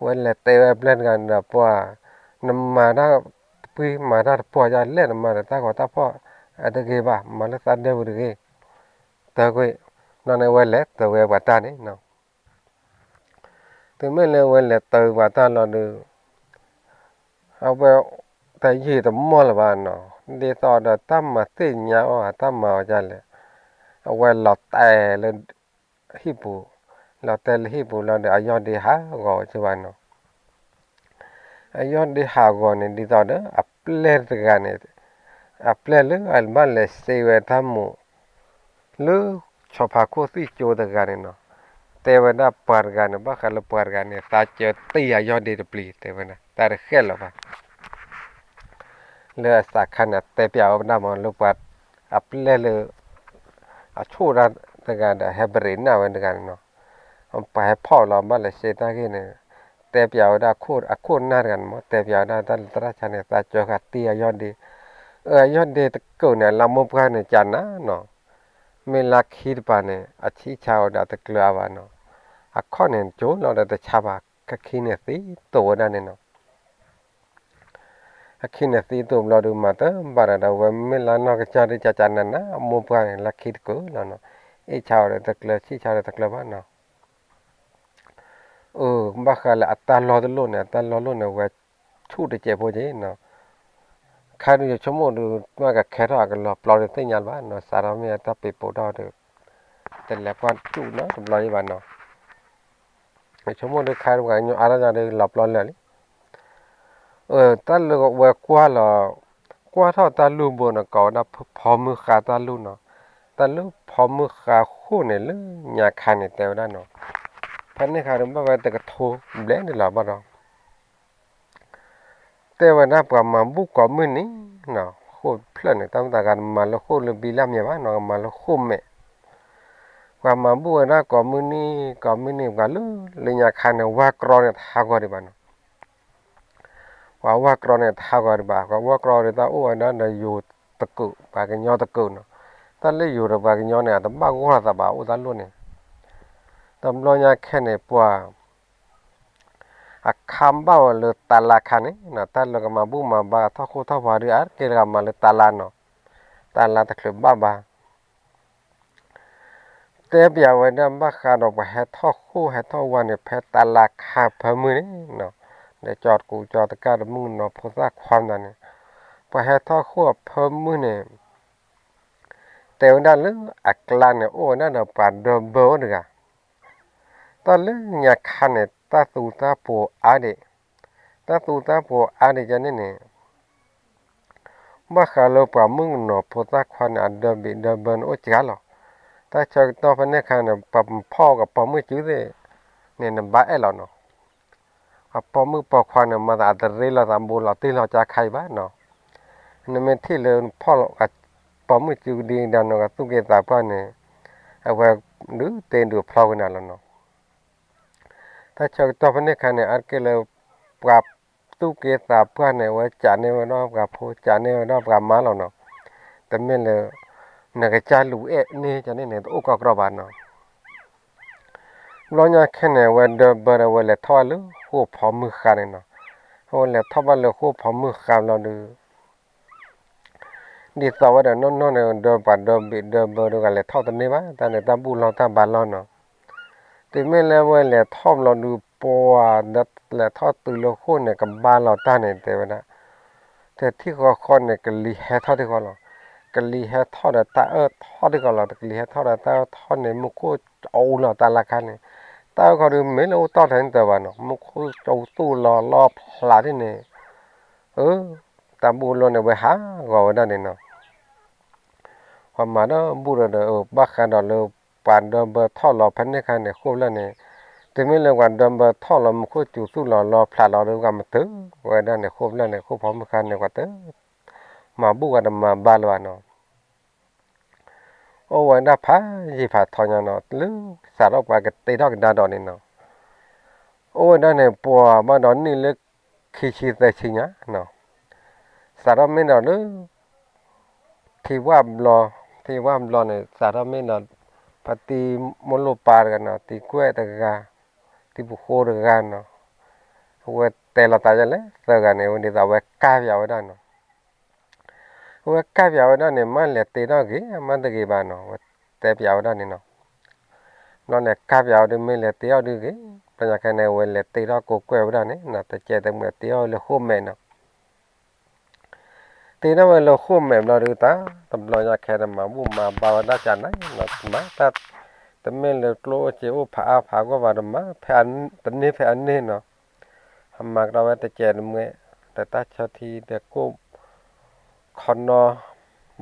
ဝဲလဲၤတဲဝဲအပျဲၢ်တဂၤဒီး ပှၤ နမၤတၢ်တပှံၤ မၤတၢ်တပှီၤယလဲၣ်, နမၤဒီးတၢ်ဂီၤတၢ်ဖီၣ်အတဂ့ၤဘၣ်, မၤလၢသးဒဲပူၤတဂ့ၤ, တၢ်ကွံာ်, ဘျီန့ၣ်ဝဲလဲၤတၢၤဝဲပှၤတၢ်န့ၣ်နီၤ. တုၤမ့ၢ်လၢဝဲလဲၤတၢၤပှၤတၢ်လီၤဒီး အဝဲတယံာ်တမီၢ်လၢၤဘၣ်နီၤ, ဒ်သိးဒီးတၢ်မၤသ့ၣ်ညါအီၤ တၢ်မၤအီၤဒ်လဲၣ်, အဝဲလီၤတဲာ်လၢ ဟံၣ်ပူၤ, လီၤတဲာ်လၢဟံၣ်ပူၤလီၤဒီး အယီၢ်ဒ့ဟးဂီၤဝဲက့ၤဘၣ်နီၤ. အယီၢ်ဒ့ဟးဂီၤန့ၣ် ဒ်သိးဒီးအပျဲၢ်တဂၤန့ၣ်, အပျဲၢ်လၢအဘၣ်လဲၤစ့ဝဲတၢ်မိၢ် လၢဆီဖါခိၣ်သံၣ်ကၠိတဂၤန့ၣ်နီၤ, တဲဝဲဒၣ်ပှၤတဂၤန့ၣ် ဘၣ်ဃးလၢပှၤတဂၤန့ၣ် သးစၢတံၢ်အယီၢ်ဒ့တပျံၤ တဲဝဲဒၣ် တၢ်တဃဲၣ်လၢၤဘၣ် လၢအစးခါန့ၣ် တဲပျးဝဲဒၣ်မး လၢပှၤအပျဲၢ်လၢ အဆိၣ်တၢ်တဂၤဒီး ဟဲပရ့းနၢ်ဝဲတဂၤန့ၣ်နီၤ, ပှၤဟဲဖီၣ်လီၤ ဘၣ်လဲၤစ့တၢ်ဂ့ၢ်န့ၣ်, တဲပျးဝဲဒၣ်အခိၣ်နၢ်တဂၤန့ၣ်မး တဲပျးဝဲဒၣ်တၢ်လၢသရၣ်ဆါန့ၣ် သးစၢဃာ်တံၢ်အယီၢ်ဒ့, အယီၢ်ဒ့တကၢၢ်န့ၣ် လါမိၢ်ပှၢ်န့ၣ်ကနၤနီၤ, မ့ၢ်လါခံတပၤန့ၣ် အဆံးဆါဝဲဒီးတကျၢၤအါဘၣ်နီၤ, အခီၣ်န့ၣ်ကၠိလီၤဒီးတဆါဘၣ် ခဲခံန့ၣ်သံတိာ်ဝဲဒၣ်န့ၣ်နီၤ. အခံန့ၣ်သံတအိၣ်ဘျီဒုး မၤတဘၣ်ဒီး ဒီးဝဲမ့ၢ်လၢနီၢ်ကစၢ်ဒုး ကကနၤနၤ အမိၢ်ပှၢ်န့ၣ် လၢခံတကုာ်လီၤနီၤ. အ့ၣ်ဆါအီၤဒီးတကျၢၤ ဆံၣ်ဆါဒီးတကျၢၤဘၣ်နီၤ. အၢ ဘၣ်ဃးလၢအတၢ်လီၢ်တလိၣ်န့ၣ် အတၢ်လီၢ်လိၣ်န့ၣ် ဝဲဆူၣ်တစဲးဖိက့နီၤ. ခါဒုးယဆိကမိၣ်ဒုး မ့ၢ်ကခဲထီၣ်အကလီၤပျီဒုးသ့ၣ်ညါလၢၤဘၣ်နီၤ, စးထီၣ်မ့ၢ်အတၢ်ပ့ၤပိာ်ထီၣ်ဒီး တလဲၤကွၢ်တူၢ်နီတဘျီယံၤဘၣ်နီၤ. ယဆိကမိၣ်ဒုးခါဒုးပှၤကညီအါထီၣ်ညါဒုးလီၤပျီလၢာ်လံ. တၢ်လၢဝဲကွၢ်လီၤ, ကွၢ်ထီၣ်တၢ်လူၢ်ဘိနီၤ ကိးဝဲဒၣ်ဖီမုၢ်ဃါတၢ်လူၢ်နီၤ. တၢ်လၢဖီမုၢ်ဃါဃိၣ်န့ၣ်လၢညါခါန့ၣ် တဲဝဲဒၣ်နီၤ. ဖဲန့ၣ်ခါဒုးဘၣ်ဝဲတကထိဘျဲၣ်န့ၣ်လီၤဘၣ်ဒီး တဲဝဲဒၣ်ပှၤမၤဘူၣ်ကိးမုၢ်နံၤနီၤ, ဃိၣ်ဖျၢၣ်န့ၣ် တၢ်မတၤဂၤတမၤလၢဃိၣ်လၢဘံလၢ်မံၤဘၣ်နီၤ, ကမၤလၢဃိၣ်မဲာ်. ပှၤမၤဘူၣ်ဝဲဒၣ်ကိးမုၢ်နံၤ ကိးမုၢ်နံၤ ပှၤလၢလၢညါခါန့ၣ် ဝၢ်ကြီန့ၣ်တဟးဂီၤဒံးဘၣ်နီၤ. ပှၤဝၢ်ကြီန့ၣ်တဟးဂီၤဒံးဘၣ်, ပှၤဝၢ်ကြီဒုးတၢ်အိၣ်ဝဲဒၣ်ဒီးယိၤတကုာ် ပှၤကညီတကုာ်နီၤ. တၢ်လၢယိၤဒီးပှၤကညီန့ၣ် အတဘၣ်ဂီၢ်လိာ်သးဘၣ်အိၣ်တၢ်လိၣ်န့ၣ်. တဘျီညါခဲန့ၣ် ပှၤ အခါဘၣ်ဝဲလၢတၢ်လါခါန့ၣ်နီၤ, တၢ်လၢကမၤဘူၣ်မၤဘါထီၣ်ဃိၣ်ထီၣ်ဝါဒုး အါတက့ၢ်တဂၤမၤလၢတၢ်လါနီၤ, တၢ်လါတချုးဘၣ်ဘၣ်. တဲပျးဝဲဒၣ်ဘၣ်ဃးဒီးပှၤဟဲထီၣ်ဃိၣ်ဟဲထီၣ်ဝါန့ၣ် ဖဲတၢ်လါခါဖၢမုၢ်န့ၣ်နီၤ, ဒီးကၠီၤတကူကၠီၤတကၢ်တမုၣ်ကနီၤဖိသၣ်ခွါမတၤန့ၣ်, ပှၤဟဲထီၣ်ဃိၣ်အဖၢမုၢ်န့ၣ် တဲဝဲဒၣ်လၢအကျါန့ၣ် အိၣ်ဝဲဒၣ်ဒီးပှၤဒၢဘၢအိၣ်တဂၤ တၢ်လၢညါခါန့ၣ် တၢ်သူတၢ်ပိၤအါဒံး, တၢ်သူတၢ်ပိၤအါဒံးကန့ၣ်န့ၣ်, ဘၣ်ဃးလၢပှၤမုၣ်ကနီၤဖိသၣ်ခွါန့ၣ် အဒၢဘံၣ်ဒၢဘၢန့ၣ်အိၣ်စှၤလီၤ. တၢ်ဆၢကတီၢ်ဖဲန့ၣ်ခါန့ၣ် ပှၤဖီၣ်ကပိာ်မုၣ်စုသ့ၣ်န့ၣ် နဘၣ်အဲၣ်လီၤနီၤ. အပိာ်မုၣ်ပိာ်ခွါန့ၣ် မၤသးအတရ့လိာ်သးဘူးလီၤတံၢ်လီၤကါခါအံၤဘၣ်နီၤ. နမ့ၢ်ထံၣ်လၢဖီၣ်လီၤပိာ်မုၣ်စုကဒံကဒါနီၤ ကသူၣ်က့သးပှၢ်န့ၣ်, အဝဲဒုးတ့ဒုးဖျီကနၤလီၤနီၤ. တၢ်ဆၢကတီၢ်ဖဲန့ၣ်ခါန့ၣ် အါတက့ၢ်လၢ ပှၤသူၣ်က့သးပှၢ်န့ၣ် အဝဲကးန့ၢ်ဝဲဒၣ်ပှၤဖိ ကးန့ၢ်ဝဲဒၣ်ပှၤမါလီၤနီၤ. တမ့ၢ်လၢ နကစၢ်လူၤအဲၣ်န့ၢ်ကန့ၣ်န့ၣ် တအိၣ်ကီကရီဘၣ်နီၤ. ဘျီညါခဲန့ၣ် အဝဲဒၢဘၢဒီး အဝဲလဲၤထီၣ်ဘၣ်လၢဃိၣ်ဖီမုၢ်ဃါန့ၣ်နီၤ. အဝဲလဲၤထီၣ်ဘၣ်လၢဃိၣ်ဖီမုၢ်ဃါဘျီဒီး ဒ်သိးဝဲဒီးနီၢ်နီၢ်န့ၣ် ဒၢပှၤဒၢဘံၣ်ဒၢဘၢဒီး ဂၤလဲၤထီၣ်တန့ၢ်ဘၣ် တၢ်န့ၣ်တၢ်ဘူၣ်လီၢ်တၢ်ဘါလီၢ်နီၤ. တုၤမ့ၢ်လၢအဝဲလဲၤထီၣ်ဘျီဒုး ပှၤလဲၤထီၣ်တုၤလၢဃိၣ်န့ၣ် ကဘါလီၤတၢ်န့ၣ် တဲဝဲဒၣ် တထံၣ်ဃီဃီန့ၣ် ကလံၤဟဲထီၣ်ထံဃီလီၤ. ကလံၤဟဲထီၣ်ဒီးတၢ်အၢၣ်ထီၣ်ထံဃီလီၤ. ကလံၤဟဲထီၣ်ဒီးတၢ်အၢၣ်ထီၣ်န့ၣ် မူခိၣ်ကၠိလီၤတၢ်လၢခါန့ၣ်, တၢ်အၢၣ်ခီဒုး မ့ၢ်လၢအိၣ်တီၢ်ထဲန့ၣ်တၢ်ဘၣ်နီၤ, မူခိၣ်ကၠိသူၣ်လီၤလီၤဖျးဒ်န့ၣ်, အၢ တၢ်ဘူၣ်လီၢ်န့ၣ် ဝဲဟးဂီၤဝဲဒၣ်န့ၣ်နီၤ. ပှၤမၤဒီးဘူၣ်ဒီး ဘၣ်ဃးဒီးလၢ ပှၤဒၢဘၢထီၣ်လီၤဖဲန့ၣ်ခါန့ၣ် ဃိၣ်ဖျၢၣ်န့ၣ်, တုၤမ့ၢ်လၢပှၤဒၢဘၢထီၣ်လီၤ မူခိၣ်စူၤသူၣ်လီၤလီၤဖျးလီၤဒီး ပှၤမၤတုၤဝဲဒၣ်န့ၣ် ဃိၣ်ဖျၢၣ်န့ၣ် ဃိၣ်ဖီမုၢ်ဃါန့ၣ် ပှၤတ မၤဘူၣ်ဝဲတမၤဘါလၢၤဘၣ်နီၤ. အိၣ်ဝဲဒၣ်ဖးယံာ်ဖးထီညါနီၤ, လၢစးထီၣ်ပှၤကတ့ထီၣ်ကဒါဒီးန့ၣ်နီၤ, အိၣ်ဝဲဒၣ်န့ၣ် ပှၤဘၣ်ဒီးနံၣ်လၢခံဆံသၢဆံညါနီၤ, စးထီၣ်မ့ၢ်ဒီးလၢ ထံဝၣ်ဘျီ, ထံဝၣ်ဘျီန့ၣ် စးထီၣ်မ့ၢ်ဒီး ဖါတံၢ်မိၢ်လိၣ်ပၢ်တဂၤနီၤ, တံၢ်ကွဲၢ်တဂၤ, တံၢ်ပူၤဃိတဂၤနီၤ, အဝဲတဲလီၤသးဒ်လဲၣ် သၢဂၤန့ၣ် ဝဲဒ်သိးအဝဲကၢ်ပၠးဝဲဒၣ်နီၤ. အဝဲကၢ်ပၠးဝဲဒၣ်န့ၣ် မ့ၢ်လဲၤတ့ထီၣ်ဂ့ၤ မ့ၢ်တဂ့ၤဘၣ်နီၤ, အဝဲတဲပၠးဝဲဒၣ်န့ၣ်နီၤ. ဘျီန့ၣ် ကၢ်ပၠးဝဲဒၣ် မ့ၢ်လဲၤတ့ထီၣ်ဒုးဂ့ၤ, ဘျီညါခဲန့ၣ် အဝဲလဲၤတ့ထီၣ်ကိးကွဲၢ်ဝဲဒၣ်န့ၣ်နီၤ, တကဲးတမှဲးတ့ထီၣ်လၢဃိၣ်မဲာ်နီၤ. တ့ထီၣ်ဝဲလၢဃိၣ်မဲာ်ဘျီဒုး တၢ်တဘျီညါခဲန့ၣ် မၤဘူၣ်မၤဘါဝဲဒၣ်ကနၤနီၤ, မၤတၢ် တမ့ၢ်လၢကျိၣ်အိၣ်စ့အိၣ်ဖးအါဖးဂီၢ်ဘၣ်ဒီး မၤဖဲအတန့ၢ်ဖဲအန့ၢ်နီၤ. အမၤကဒီးဝဲတကဲးတမှဲး ဒီးတၢ်ဆၢထံဒီးကိၣ် ခီနီ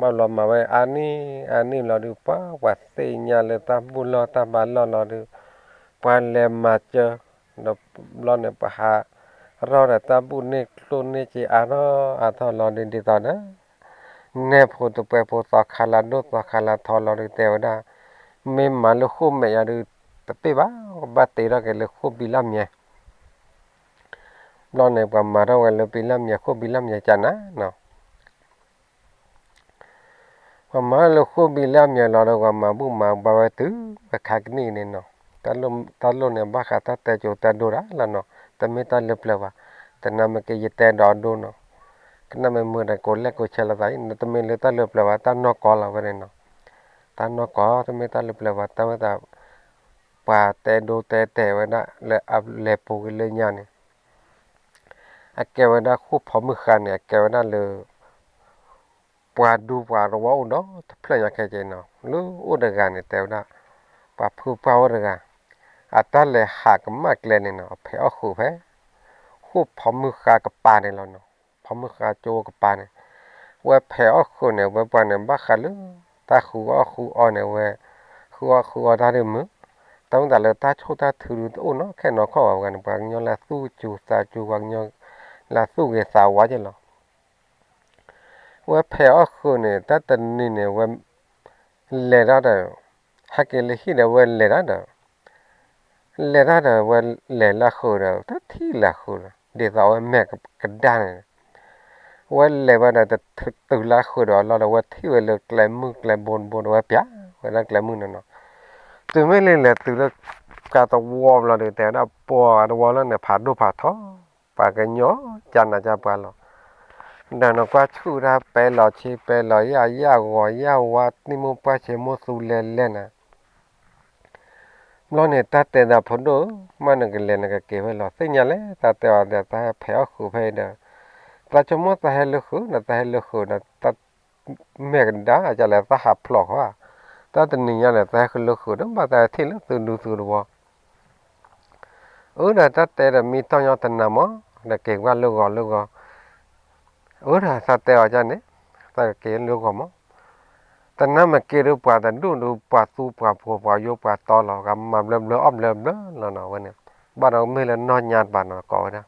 ဘၣ်ဘျီမၤဝဲအါနံၣ်အါနံၣ်ဘျီဒုး ပှၤပှၤသ့ၣ်ညါလၢတၢ်ဘူၣ်လီၢ်တၢ်ဘါလီၢ်လီၤဒုး ပှၤလဲၤမၤစၢၤ ဒီးဘျီန့ၣ် ပှၤဟးရီၣ်ဒီးတၢ်ဘူၣ်န့ၢ်ကျိၣ်န့ၢ်စ့အါထီၣ်အါထီၣ်လီၤဒုး ဒ်သိးဒီး နဲၣ်ဖိတပှဲၤဖိသီခါလၢဒိၣ်သီခါလၢထီလီၤဒုး တဲဝဲဒၣ် မ့ၢ်မၤလၢဃိၣ်မဲာ်ယၤဒုး တပ့ၢ်ဘၣ် ဘၣ်တ့ထီၣ်က့ၤလၢဃိၣ်ဘံလၢ်မံၤ ဘျီန့ၣ် ပှၤမၤထီၣ်ဝဲလၢဘံလၢ်မံၤ ဃိၣ်ဘံလၢ်မံၤကနၤနီၤ. ပှၤမၤထီၣ်လၢဃိၣ်ဘံလၢ်မံၤလီၤဒီး ပှၤမၤဘူၣ်မၤဘါဝဲတုၤဝဲခါကနံၣ်န့ၣ်နီၤ. တၢ်လိၣ်န့ၣ် ဘၣ်ဃးတၢ်တဲကိးတၢ်ဒိတၢ်လီၤနီၤ. တမ့ၢ်တၢ်လၢပျၢၤဘၣ်. တနၤမ့ၢ်က့ၤယတဲဒီးအဒိနီၤ. ကနၣ်မ့ၢ်မုာ်ဒီးကိးလဲၣ်ကိးဆဲးလိာ်သးအံၤ နတမ့ၢ်လၢတၢ်လၢပျၢၤဘၣ် တၢ်နီၢ်ကီၢ်လီၤဝဲန့ၣ်နီၤ. တၢ်နီၢ်ကီၢ် တမ့ၢ်တၢ်လၢပျၢၤဘၣ် တၢ်ဝဲသး ပှၤတဲဒိတဲတဲာ်ဝဲဒၣ်လၢအလဲၤပူၤက့ၤလၢညါန့ၣ် အကဲဝဲဒၣ်ဃိာ်ဖီမုၢ်ဃါန့ၣ် အကဲဝဲဒၣ်လၢ ပှၤဒူပှၤသဝီအိၣ်ဒီတဖျၢၣ်ညါခဲက့နီၤ လၢအိၣ်တဂၤန့ၣ် တဲဝဲဒၣ် ပှၤဖုပှၢ်အိၣ်တဂၤ အတၢ်လဲၤဟးကမၣ်ကျဲန့ၣ်နီၤ အဖဲးအီၣ်ဃုာ်ဖဲ ဃိာ်ဖီမုၢ်ဃါကပၤန့ၣ်လီၤနီၤ. ဖီမုၢ်ဃါကၠိကပၤန့ၣ် ဝဲဖဲးအီၣ်ဃုာ်န့ၣ် ဝဲပှၤန့ၣ် ဘၣ်ဃးလၢ တၢ်ဃုအီၣ်ဃုအီန့ၣ်ဝဲ ဃုအီၣ်ဃုအီတၢ်ဒ်မုၢ် တၢ်မ့ၢ်သးလၢတၢ်ဆိၣ်တၢ်ထုဒုတအိၣ်နီၤ ခဲနီၤခီၣ်ဘၣ်ဝဲန့ၣ် ပှၤကညီလၢသူၣ်စူၤသးစူၤ ပှၤကညီလၢသူၣ်ဂ့ၤသးဝါက့လီၤ. ဝဲဖဲးအီၣ်ဃုာ်န့ၣ် တၢ်တနံၤန့ၣ် ဝဲ လဲၤတၢ်ဒီး ဟဲက့ၤလၢဟံၣ်ဒီးဝဲလဲၤတၢ်ဒီး လဲၤတၢ်ဒီးဝဲလဲၤလၢဃုာ်ဒီး တထံၣ်လၢဃုာ်ဒီး ဒ်သိးဝဲမဲာ်ကဒါန့ၣ် ဝဲလဲၤဝဲဒီးတတုၤလၢဃုာ်ဒီးလီၤဒီး ဝဲထံၣ်ဝဲလၢကျဲမုၢ်ကျဲဘိတဘိဒီး ဝဲပျးဝဲဒၣ်ကျဲမုၢ်န့ၣ်နီၤ. တုၤမ့ၢ်လၢလဲၤတုၤလၢ ကၤသဝီဘျီဒီး တဲဝဲဒၣ်ပှၤသဝီလၢန့ၣ် ဖးဒိၣ်ဖးထီ ပှၤကညီကနၤကပှၤလီၤ. ဒီးနကွၢ်ဆူၣ်တၢ်ပဲလီၤဆ့ပဲလီၤယၢ် ယၢ်ဂီၤယၢ်ဝါ နံၣ်မိၢ်ပှၢ်ဆ့မိၢ်သူလဲၤလဲၣ်နၤ ဘျီန့ၣ် တၢ်တဲသးဖိဒိၣ်ဧၢ, မ့ၢ်နကလဲၤနကက့ၤဖဲလဲၣ် သ့ၣ်ညါလဲၣ် တၢ်တဲအီၤဒီး တၢ်ဟဲဖဲးအီၣ်ဃုာ်ဖဲအံၤဒီး သးဆိကမိၣ်သးဟဲလၢဃုာ်ဒီး တၢ်ဟဲလၢဃုာ်ဒီး တၢ်မဲာ်ကဒါကလဲၣ် တၢ်ဟးဖျိးဃီဧါ, တၢ်တနံၤညါလဲၣ် တၢ်ဟဲဃုာ်လၢဃုာ်ဒီး ဘၣ်သးထံၣ်လၢသုဒူသုသဝီ အၢ ဒီးတၢ်တဲဒီးမံတီၢ်ညီတနၤမး ဒီးက့ၤကွၢ်လၢဂီၤလၢဂီၤ, အၢ ဒီးသးတဲအီၤဒ်န့ၣ် သးကက့ၤလၢဂီၤမး, တနၤမ့ၢ်က့ၤဒီးပှၤတဒူၣ်ဒီး ပှၤသူပှၤဖိ ပှၤယိပှၤတီလီၤ, ဂၤမၤဘျၢဘျၢအီၣ်ဘျၢဘျၢလီၤနီၤဝဲန့ၣ်, ဘၣ်ဒီးမ့ၢ်လၢနီၢ်ညါတပၤနီၤ ကိးဝဲဒၣ်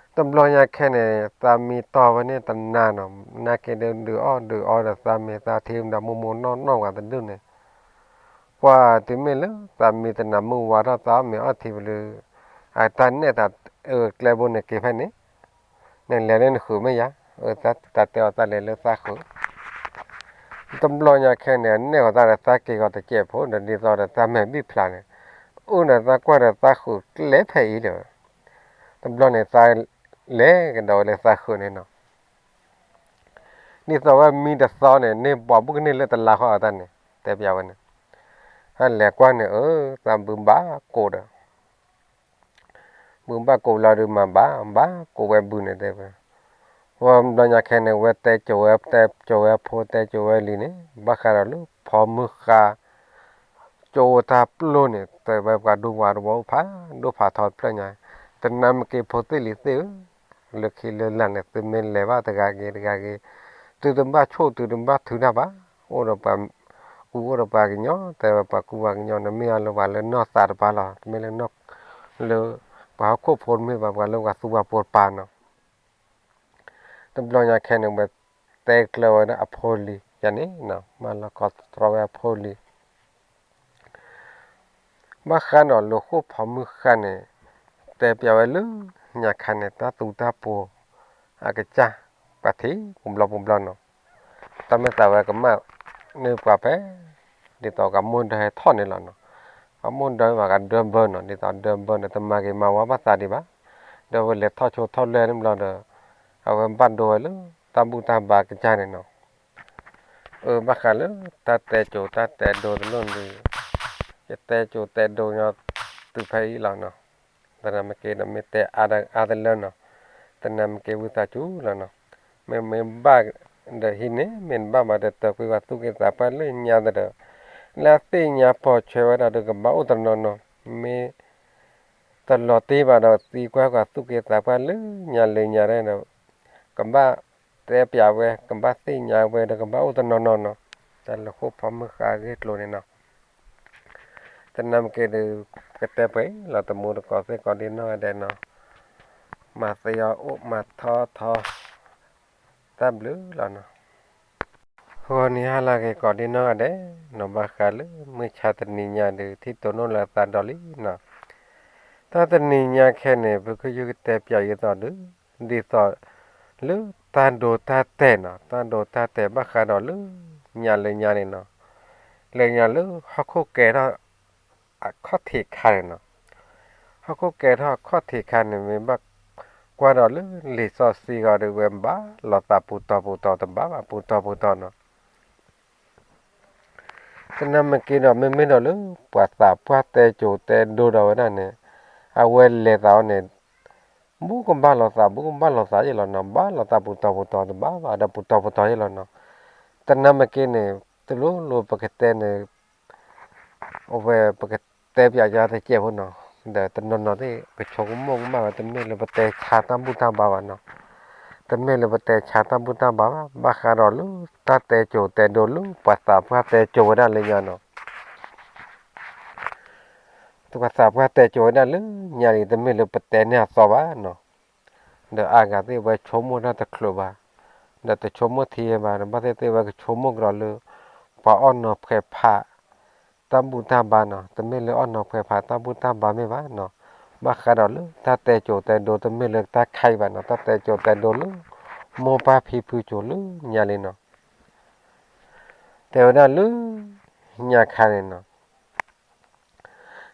တဘျီညါခဲန့ၣ် သးမံတီၢ်ဝဲန့ၣ်တနၤနီၤ, နာ်က့ၤဒီးဒုးအီၣ်ဒုးအီဒီးသးမ့ၢ်သးထံဒီးမိၢ်မိၢ်နီၢ်နီၢ်ဝဲတဒူၣ်န့ၣ်, ပှၤတုၤမ့ၢ်လၢသးမံတနၤမုၢ်ဝါထီၣ်သးအီၣ်မ့ၤအီထံပလၢ, အတၢ်နဲၣ်သး အၢ ကျဲဘိန့ၣ်က့ၤဖဲန့ၣ်, နလဲၤလၢနဃုာ်မ့ၢ်ယါ, အၢ တၢ်တဲအီၤသးလဲၤလၢသးဃုာ် တဘျီညါခဲန့ၣ် အနဲၣ်ဂီၤသးဒီးသးက့ၤဂီၤတစဲးဖိဒီး ဒ်သိးဒီးသးမဲာ်ဘံၣ်ဖျါန့ၣ်, အိၣ်ဒီးသးကွၢ်ဒီးသးဃုာ်ကျဲဖဲအံၤဒီး, တဘျီန့ၣ် သးလဲၤကဒီးဝဲလၢသးဃုာ်န့ၣ်နီၤ, ဒ်သိးဝဲမံတသီန့ၣ် န့ၢ်ဘီဘုကန့ၢ်လၢတလါဃီအတၢ်န့ၣ် တဲပျးဝဲန့ၣ်, သးလဲၤကွၢ်န့ၣ် အၢ သးဘုဘၣ်ကိးဒီး ဘုဘၣ်ကိးလီၤဒုးမၤဘၣ် ဘၣ်ကိးဝဲဘုန့ၣ်တဲဝဲ, ဝဲဘျီညါခဲန့ၣ် ဝဲတဲစိၤဝဲ တဲစိၤဝဲဖိ တဲစိၤဝဲလံၤန့ၣ် ဘၣ်ဃးဒီးလၢဖီမုၢ်ဃါ ကၠိတၢ်ပျိန့ၣ် တဲဝဲပှၤဒူပှၤသဝီအိၣ်ဖးဒိၣ်ဖးထီတဖျၢၣ်ညါ, တနၤမ့ၢ်က့ၤဖိသ့ၣ်လံၤသ့ၣ်ဧၢ, လၢခံလၢလာ်န့ၣ် သုမ့ၢ်လဲၤဘၣ်တဂၤဂ့ၤတဂၤဂ့ၤ, သုတဘၣ်ဆိၣ်သုတဘၣ်ထုးတၢ်ဘၣ်, အိၣ်ဒီးပှၤကူအိၣ်ဒီးပှၤကညီ တဲဝဲပှၤကူပှၤကညီန့ၣ် မ့ၢ်အီၤလၢပှၤလၢနီၢ်သးတပၤလီၤ, တမ့ၢ်လၢနီၢ် လၢပှၤဟီၣ်ခိၣ်ဖိတမ့ၢ်ဘၣ် ပှၤလၢပှၤသူပှၤဖိတပၤနီၤ တဘျီညါခဲန့ၣ် ဝဲတဲကျၢၤဝဲဒၣ်အဖိလံၤယၤန့ၣ်, မၤလီၤကီတြီဝဲအဖိလံၤ, ဘၣ်ဃးဒီးလၢဃိာ်ဖီမုၢ်ဃါန့ၣ်, တဲပျးဝဲလၢညါခါန့ၣ် တၢ်သူတၢ်ပှီၤအကစၢ် ပှၤထံၣ်ပူၤဘျီပူၤဘျီနီၤ, တၢ်မ့ၢ်သးဝဲကမၣ်န့ၢ်ပှၤဖဲ ဒ်သိးကမိၢ်ဒၢဟဲထီၣ်န့ၣ်လီၤနီၤ, ကမိၢ်ဒၢမ့ၢ်ကဒၢဘၢနီၤ, ဒ်သိးဒၢဘၢန့ၣ် တမၤဂ့ၤမၤဝါဘၣ်သးဒံးဘၣ်, ဒီးဝဲလဲၤထီၣ်ဆိထီၣ်လဲၢ်န့ၣ်ဘျီဒီး အဝဲဘၣ်ဒိဝဲလၢတၢ်ဘူၣ်တၢ်ဘါကစၢ်န့ၣ်နီၤ, အၢ ဘၣ်ဃးလၢတၢ်တဲစိၤတၢ်တဲဒိတလိၣ်ဒုး, ယတဲစိၤတဲဒိညီသုဖဲအံၤလီၤနီၤ, တနၤမ့ၢ်က့ၤဒီးမ့ၢ်တဲအါတလၢနီၤ, တနၤမ့ၢ်က့ၤဝံသးစူၤလီၤနီၤ, မ့မ့ၢ်ဘၣ်ဒီးဟံးန့ၢ် မ့ၢ်ဘၣ်မးဒီးတၢ်ကွံာ်ပှၤသူၣ်က့သးပှၢ်လၢညါသဒီး, လၢအသ့ၣ်ညါပိာ်ထွဲဝဲဒၣ်ဒီးကဘၣ်အိၣ်တနီၤနီၤ, မ့ၢ် တလီၤတံၢ်ဘၣ်ဒီးသံကွၢ်ကွၢ်သူၣ်က့သးပှၢ်လၢညါလၢညါဒီး, ကဘၣ်တဲပျးဝဲ ကဘၣ်သ့ၣ်ညါဝဲဒီးကဘၣ်အိၣ်တနီၤနီၤနီၤ, တၢ်လၢဃိာ်ဖီမုၢ်ဃါအဂ့ၢ်အကျိၤန့ၣ်နီၤ, တနၤမ့ၢ်က့ၤဒီး ကတဲပှဲၤလီၤတမူတကိးသ့ၣ်ကိးဒံနီၢ်ဂၤဒဲးနီၤ, မၤသ့အီၤအိၣ်မၤထီထီ တၢ်ဘျုးလီၤနီၤ. ဂီၤနံၤဟါလၢအဂ့ၤကိးဒံနီၢ်ဂၤဒဲးနီၤ, ဘၣ်ဃးလၢမုၢ်ဆါတနံၤညါဒီးထံၣ်တိၢ်နီၣ်လၢသးဒီးလံနီၤ, တၢ်တနံၤညါခဲန့ၣ် ပကယုၢ်ကတဲပျးယသိးဒီး ဒ်သိးလၢတၢ်ဒိတၢ်တဲာ်နီၤ, တၢ်ဒိတၢ်တဲာ်ဘၣ်ဃးဒီးလၢညါလၢညါန့ၣ်နီၤ, လၢညါလၢဟီၣ်ခိၣ်ကဲထီၣ်အခီၣ်ထံးခါန့ၣ်နီၤ, ဟီၣ်ခိၣ်ကဲထီၣ်အခီၣ်ထံးခါန့ၣ် မ့ၢ်ဘၣ် ကွၢ်ဒီးလၢလံာ်စီဆှံဂီၤဒီး ဝဲဘၣ်လိာ်သးပူၤတီၤပူၤတီၤတဘၣ်ဘၣ် ပူၤတီၤပူၤတီၤနီၤ. တနၢ်မ့ၢ်က့ဒီး မ့မ့ၢ်ဒီးလၢ ပှၤသးပှၢ်တဲကိၤတဲဒိဒီးဝဲဒၣ်န့ၣ် အဝဲလဲၤသးအီၤန့ၣ် ဘူးကဘၣ်လိာ်သး ဘူးကဘၣ်လိာ်သးယ့ၢ်လီၤနီၤ, ဘၣ်လိာ်သးပူၤတီၤပူၤတီၤတဘၣ်ဘၣ်ဒီး ပူၤတီၤပူၤတီၤယ့ၢ်လီၤနီၤ. တနၢ်မ့ၢ်က့န့ၣ် တလိၣ်လိၣ်ပကတဲန့ၣ် အဝဲပကတဲပၠးယါတကဲးဖိနီၤ, ဒီးတနီၤနီၤသ့ၣ် ပဆိကမိၣ်ကမၣ်ဝဲ တမ့ၢ်လၢပတဲဆါတၢ်ဘူၣ်တၢ်ဘါဘၣ်နီၤ, တမ့ၢ်လၢပတဲဆါတၢ်ဘူၣ်တၢ်ဘါဘၣ်, ဘၣ်ဃးဒီးလၢတၢ်တဲကိၤတဲဒိလၢ ပှၤသးပှၢ်တဲကိၤဝဲဒၣ်လၢညါနီၤ. ပှၤသးပှၢ်တဲကိၤဝဲဒၣ်လၢညါလံ တမ့ၢ်လၢပတဲန့ၢ်အသီဘၣ်နီၤ. ဒီးအါဂၤသ့ၣ်ဝဲဆိကမိၣ်တၢ်တချုးဘၣ်, ဒီးတဆိကမိၣ်ထံဘၣ်, ဒီးဘၣ်သ့ၣ်သ့ၣ်ဝဲကဆိကမိၣ်ကဒီးလၢ ပှၤအီၣ်နီၤဖှဲးဖး တၢ်ဘူၣ်တၢ်ဘါနီၤ, တမ့ၢ်လၢအီၣ်နီၤဖှဲးဖးတၢ်ဘူၣ်တၢ်ဘါမ့ၢ်ဘၣ်နီၤ, ဘၣ်ဃးဒီးလၢတၢ်တဲကိၤတဲဒိ တမ့ၢ်လၢတၢ်ခါအံၤဘၣ်နီၤ, တၢ်တဲကိၤတဲဒိလၢ မိၢ်ပၢ်ဖံဖုကိၤလၢညါလံနီၤ. တဲဝဲဒၣ်လၢ ညါခါန့ၣ်နီၤ,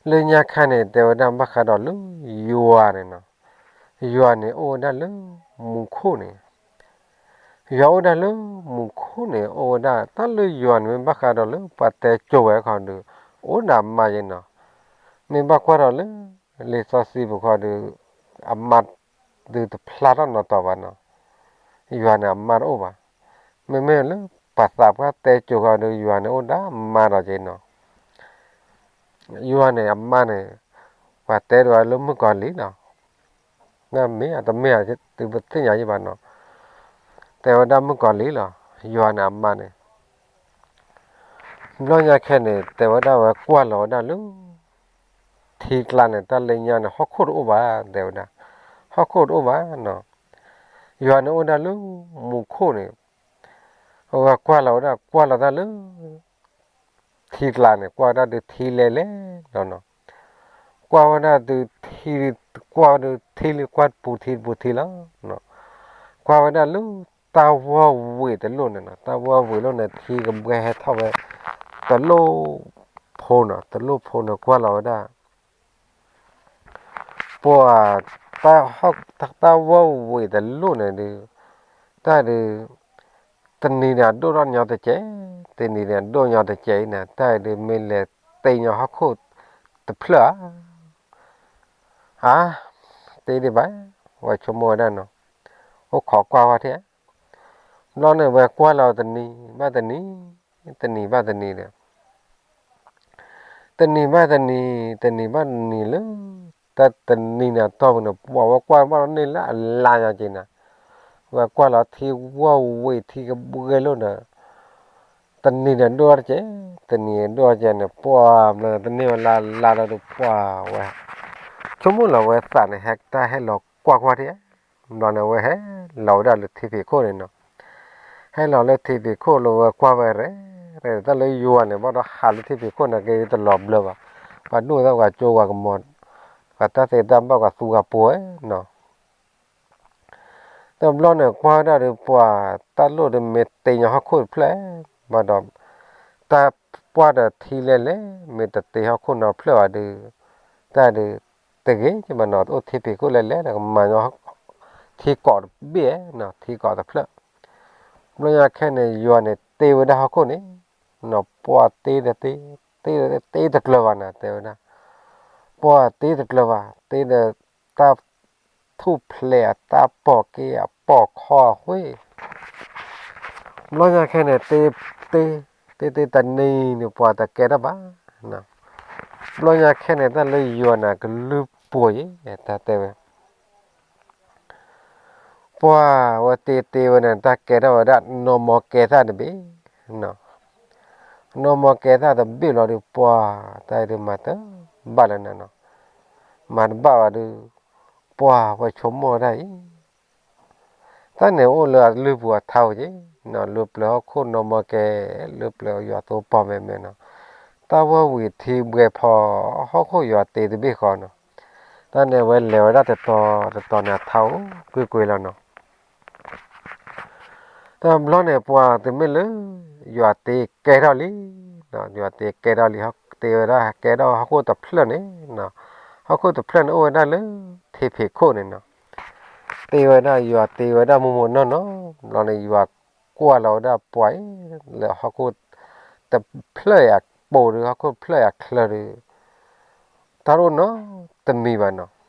လၢညါခါန့ၣ် တဲဝဲဒၣ်ဘၣ်ဃးဒီးလၢ ယွၤန့ၣ်နီၤ, ယွၤန့ၣ်အိၣ်ဝဲဒၣ်လၢ မူခိၣ်န့ၣ်, ယွၤအိၣ်ဒၣ်လၢမူခိၣ်န့ၣ် အိၣ်ဝဲဒၣ် တၢ်လၢယွၤန့ၣ် မ့ၢ်ဘၣ်ဃးဒီးလၢပှၤတဲကိၤဝဲအခီဒီး အိၣ်ဒၣ်အမါယ့ၢ်နီၤ, မ့ၢ်ဘၣ်ကွၢ်ဒီးလၢ လံာ်စီဆှံပူၤခီဒီး အမါဒုးတဖျါထီၣ်နီၤတီၤဘၣ်နီၤ, ယွၤန့ၣ်အမါတအိၣ်ဘၣ်, မ့မ့ၢ်လၢပှၤသးပှၢ်တဲကိၤခီဒီး ယွၤန့ၣ်အိၣ်ဒၣ်အမါဒီးက့ၤနီၤ, ယွၤန့ၣ်အမါန့ၣ် ပှၤတဲဒီးလၢမုၣ်ကီၤလံၢ်လီၤ, မ့ၢ်တမ့ၢ် တုၤပသ့ၣ်ညါယံၤဘၣ်နီၤ, တဲဝဲဒၣ်မုၣ်ကီၤလံၢ်လီၤ, ယွၤန့ၣ်အမါန့ၣ် ဘျီညါခဲန့ၣ် တဲဝဲဒၣ်ဝဲကွၢ်လီၤဝဲဒၣ်လၢ ထံကျါန့ၣ် တၢ်လၢညါန့ၣ် ဟီၣ်ခိၣ်တအိၣ်ဘၣ် တဲဝဲဒၣ်, ဟီၣ်ခိၣ်တအိၣ်ဘၣ်နီၤ, ယွၤန့ၣ်အိၣ်ဒၣ်လၢ မူခိၣ်န့ၣ်, အဝဲကွၢ်လီၤဝဲဒၣ် ကွၢ်လီၤတၢ်လၢ ထံကျါန့ၣ် ကွၢ်ဝဲဒၣ်ဒုးထံလဲၣ်လဲၣ်လီၤနီၤ, ကွၢ်ဝဲဒၣ်ဒုးထံ, ကွၢ်ဝဲဒၣ်ထံလံ ကွၢ်ပူၤထံပူၤထံလီၤ, ကွၢ်ဝဲဒၣ်လၢ တၢ်ဝီဝံၤတလိၣ်န့ၣ်နီၤ, တၢ်ဝီဝံၤလိၣ်န့ၣ် ထံကဘှဲဟဲထီၣ်ဝဲ တလိၣ်ဖိနီၤ, တလိၣ်ဖိန့ၣ် ကွၢ်လီၤဝဲဒၣ် ပှၤ တၢ်ဝီဝံၤတလိၣ်န့ၣ်ဒုး, တၢ်ဒုး တနံၤန့ၣ်အဒိၣ်ထီၣ်ညီတစဲး, တနံၤန့ၣ်အဒိၣ်ညီတစဲးအံၤန့ၣ် တၢ်အံၤဒုးမ့ၢ်လဲၤတ့ညီဟီၣ်ခိၣ်တဖျၢၣ်ဧါ, အါ, တ့ဒံးဘၣ်, ဝဲဆိကမိၣ်ဝဲဒၣ်နီၤ, အိၣ်ခိးကွၢ်ဝဲထံၣ်, ဘျီန့ၣ်ဝဲကွၢ်လီၤတနံၤဘၣ်တနံၤ, တနံၤဘၣ်တနံၤဒီး တနံၤဘၣ်တနံၤ, တနံၤဘၣ်တနံၤလၢ တၢ်တနံၤန့ၣ်အတီၢ်ပူၤန့ၣ် ပှၤဝဲကွၢ်ဘၣ်လီၤန့ၢ်လၢအလါညါက့ၤနၤ, ဝဲကွၢ်လီၤထံဝီဝံၤထံကဘှဲလိၣ်ဒီး တနံၤန့ၣ်ဒိၣ်တကဲး, တနံၤဒိၣ်တကဲးန့ၣ် ပှၤဘျီန့ၣ် တန့ၢ်ဝဲလၢအလါဒီး ပှၤဝဲ ဆိကမိၣ်လီၤဝဲသးန့ၣ် ဟဲတၢ်ဟဲလီၤကွၢ်ကွၢ်ထံၣ်, ဘျီန့ၣ်ဝဲဟဲလီၤဝဲဒၣ်လၢထံဖံးခိၣ်န့ၣ်နီၤ, ဟဲလီၤလၢထံဖံးခိၣ်လၢဝဲကွၢ်ဝဲရဲၣ်ရဲၣ် တၢ်လၢယွၤန့ၣ် ဘၣ်ဒီးဟးလၢထံဖံးခိၣ်န့ၣ် က့ၤတလီၤဘျၢဘၣ်, ပှၤဒိၣ်သၣ်ပှၤကၠိပှၤကမီၤ, ပှၤတၢ်သ့တၢ်ဘၣ်ပှၤသူပှၤပိၤနီၤ တဘျီန့ၣ် ကွၢ်ဝဲဒၣ်ဒီးပှၤတၢ်လိၣ်ဒီးမ့ၢ်တ့ညီဟီၣ်ခိၣ်တဖျၢၣ်, ဘၣ်ဒီး တၢ်ပှၢ်ဒီးထံလဲၣ်လဲၣ် မ့ၢ်တတ့ဟီၣ်ခိၣ်နီတဖျၢၣ်ဘၣ်ဒီး တၢ်ဒီး တဂ့ၤကဘၣ်နီၤ တအိၣ်ထံဖံးခိၣ်လဲၣ်လဲၣ်ဒီး ကမၤညီထံကီးတဘ့ၣ်နီၤ ထံကီးတဖျၢၣ်, ဘျီညါခဲန့ၣ် ယွၤန့ၣ်တ့ဝဲဒၣ်ဟီၣ်ခိၣ်န့ၣ်, နီၤပှၢ်တ့ဒီးတ့, တ့ဒီးတ့တကျၢၤဘၣ်နီၤ တဲဝဲဒၣ်, ပှၢ်တ့တကျၢၤဘၣ် တ့ဒီး တၢ်ထူၣ်ဖျဲးအတၢ်ပိာ်က့အပိာ်ခီအဃိ, ဘျီညါခဲန့ၣ် တ့, တ့, တ့တ့တနံၤန့ၣ် ပှၤတကဲထီၣ်ဘၣ်, ဘျီညါခဲန့ၣ် တၢ်လၢယွၤန့ၣ် ကလုၢ်ပှီၤယဲ တၢ်တဲဝဲ ပှၤဝဲတ့တ့ဝဲန့ၣ် တၢ်ကဲထီၣ်ဝဲဒၣ်နီၢ်မီၢ်ကဲသၣ်တဘ့ၣ်, နီၢ်မီၢ်ကဲသၣ်တဘ့ၣ်လီၤဒီး ပှၤတၢ်အံၤဒုးမၤတဘၣ်လၢၤနီၤ, မၤတဘၣ်ဘၣ်ဒီး ပှၤဝဲဆိကမိၣ်ဝဲဒၣ်အံၤ တၢ်န့ၣ်အိၣ်လၢအလုၢ်ပူၤအထါပူၤက့ၤ, လၢပျၢၤဟီၣ်ခိၣ်နီၢ်မီၢ်ကဲ, လၢပျၢၤယွၤသိပီၢ်မဲာ်မဲာ်နီၤ, တၢ်ဝဲဝံၤထံဘှဲဖီ ဟီၣ်ခိၣ်ယွၤတ့တဘ့ၣ်ဃီနီၤ, တၢ်န့ၣ်ဝဲလဲၤဝဲဒၣ်တတီၤတတီၤန့ၣ် အထါအိၣ်ကွ့ၢ်ကွ့ၢ်လီၤနီၤ. တဘျီန့ၣ် ပှၤတမ့ၢ်လၢ ယွၤတ့ကဲထီၣ်လံ, ယွၤတ့ကဲထီၣ်လံ, တ့ဝဲဒၣ်ကဲထီၣ်ဟီၣ်ခိၣ်တဖျၢၣ်န့ၣ်, ဟီၣ်ခိၣ်တဖျၢၣ်န့ၣ်အိၣ်ဝဲဒၣ်လၢထံဖံးခိၣ်န့ၣ်နီၤ, တ့ဝဲဒၣ်ယွၤတ့ဝဲဒၣ်မိၢ်မိၢ်နီၢ်နီၢ် ဘျီန့ၣ် ယွၤကွၢ်လီၤဝဲဒၣ်ပှၤအံၤ လၢဟီၣ်ခိၣ်တဖျၢၣ်အံၤအပူၤဒီး ဟီၣ်ခိၣ်တဖျၢၣ်အံၤအချၢဒီး တၢ်တအိၣ်နီတမံၤဘၣ်နီၤ.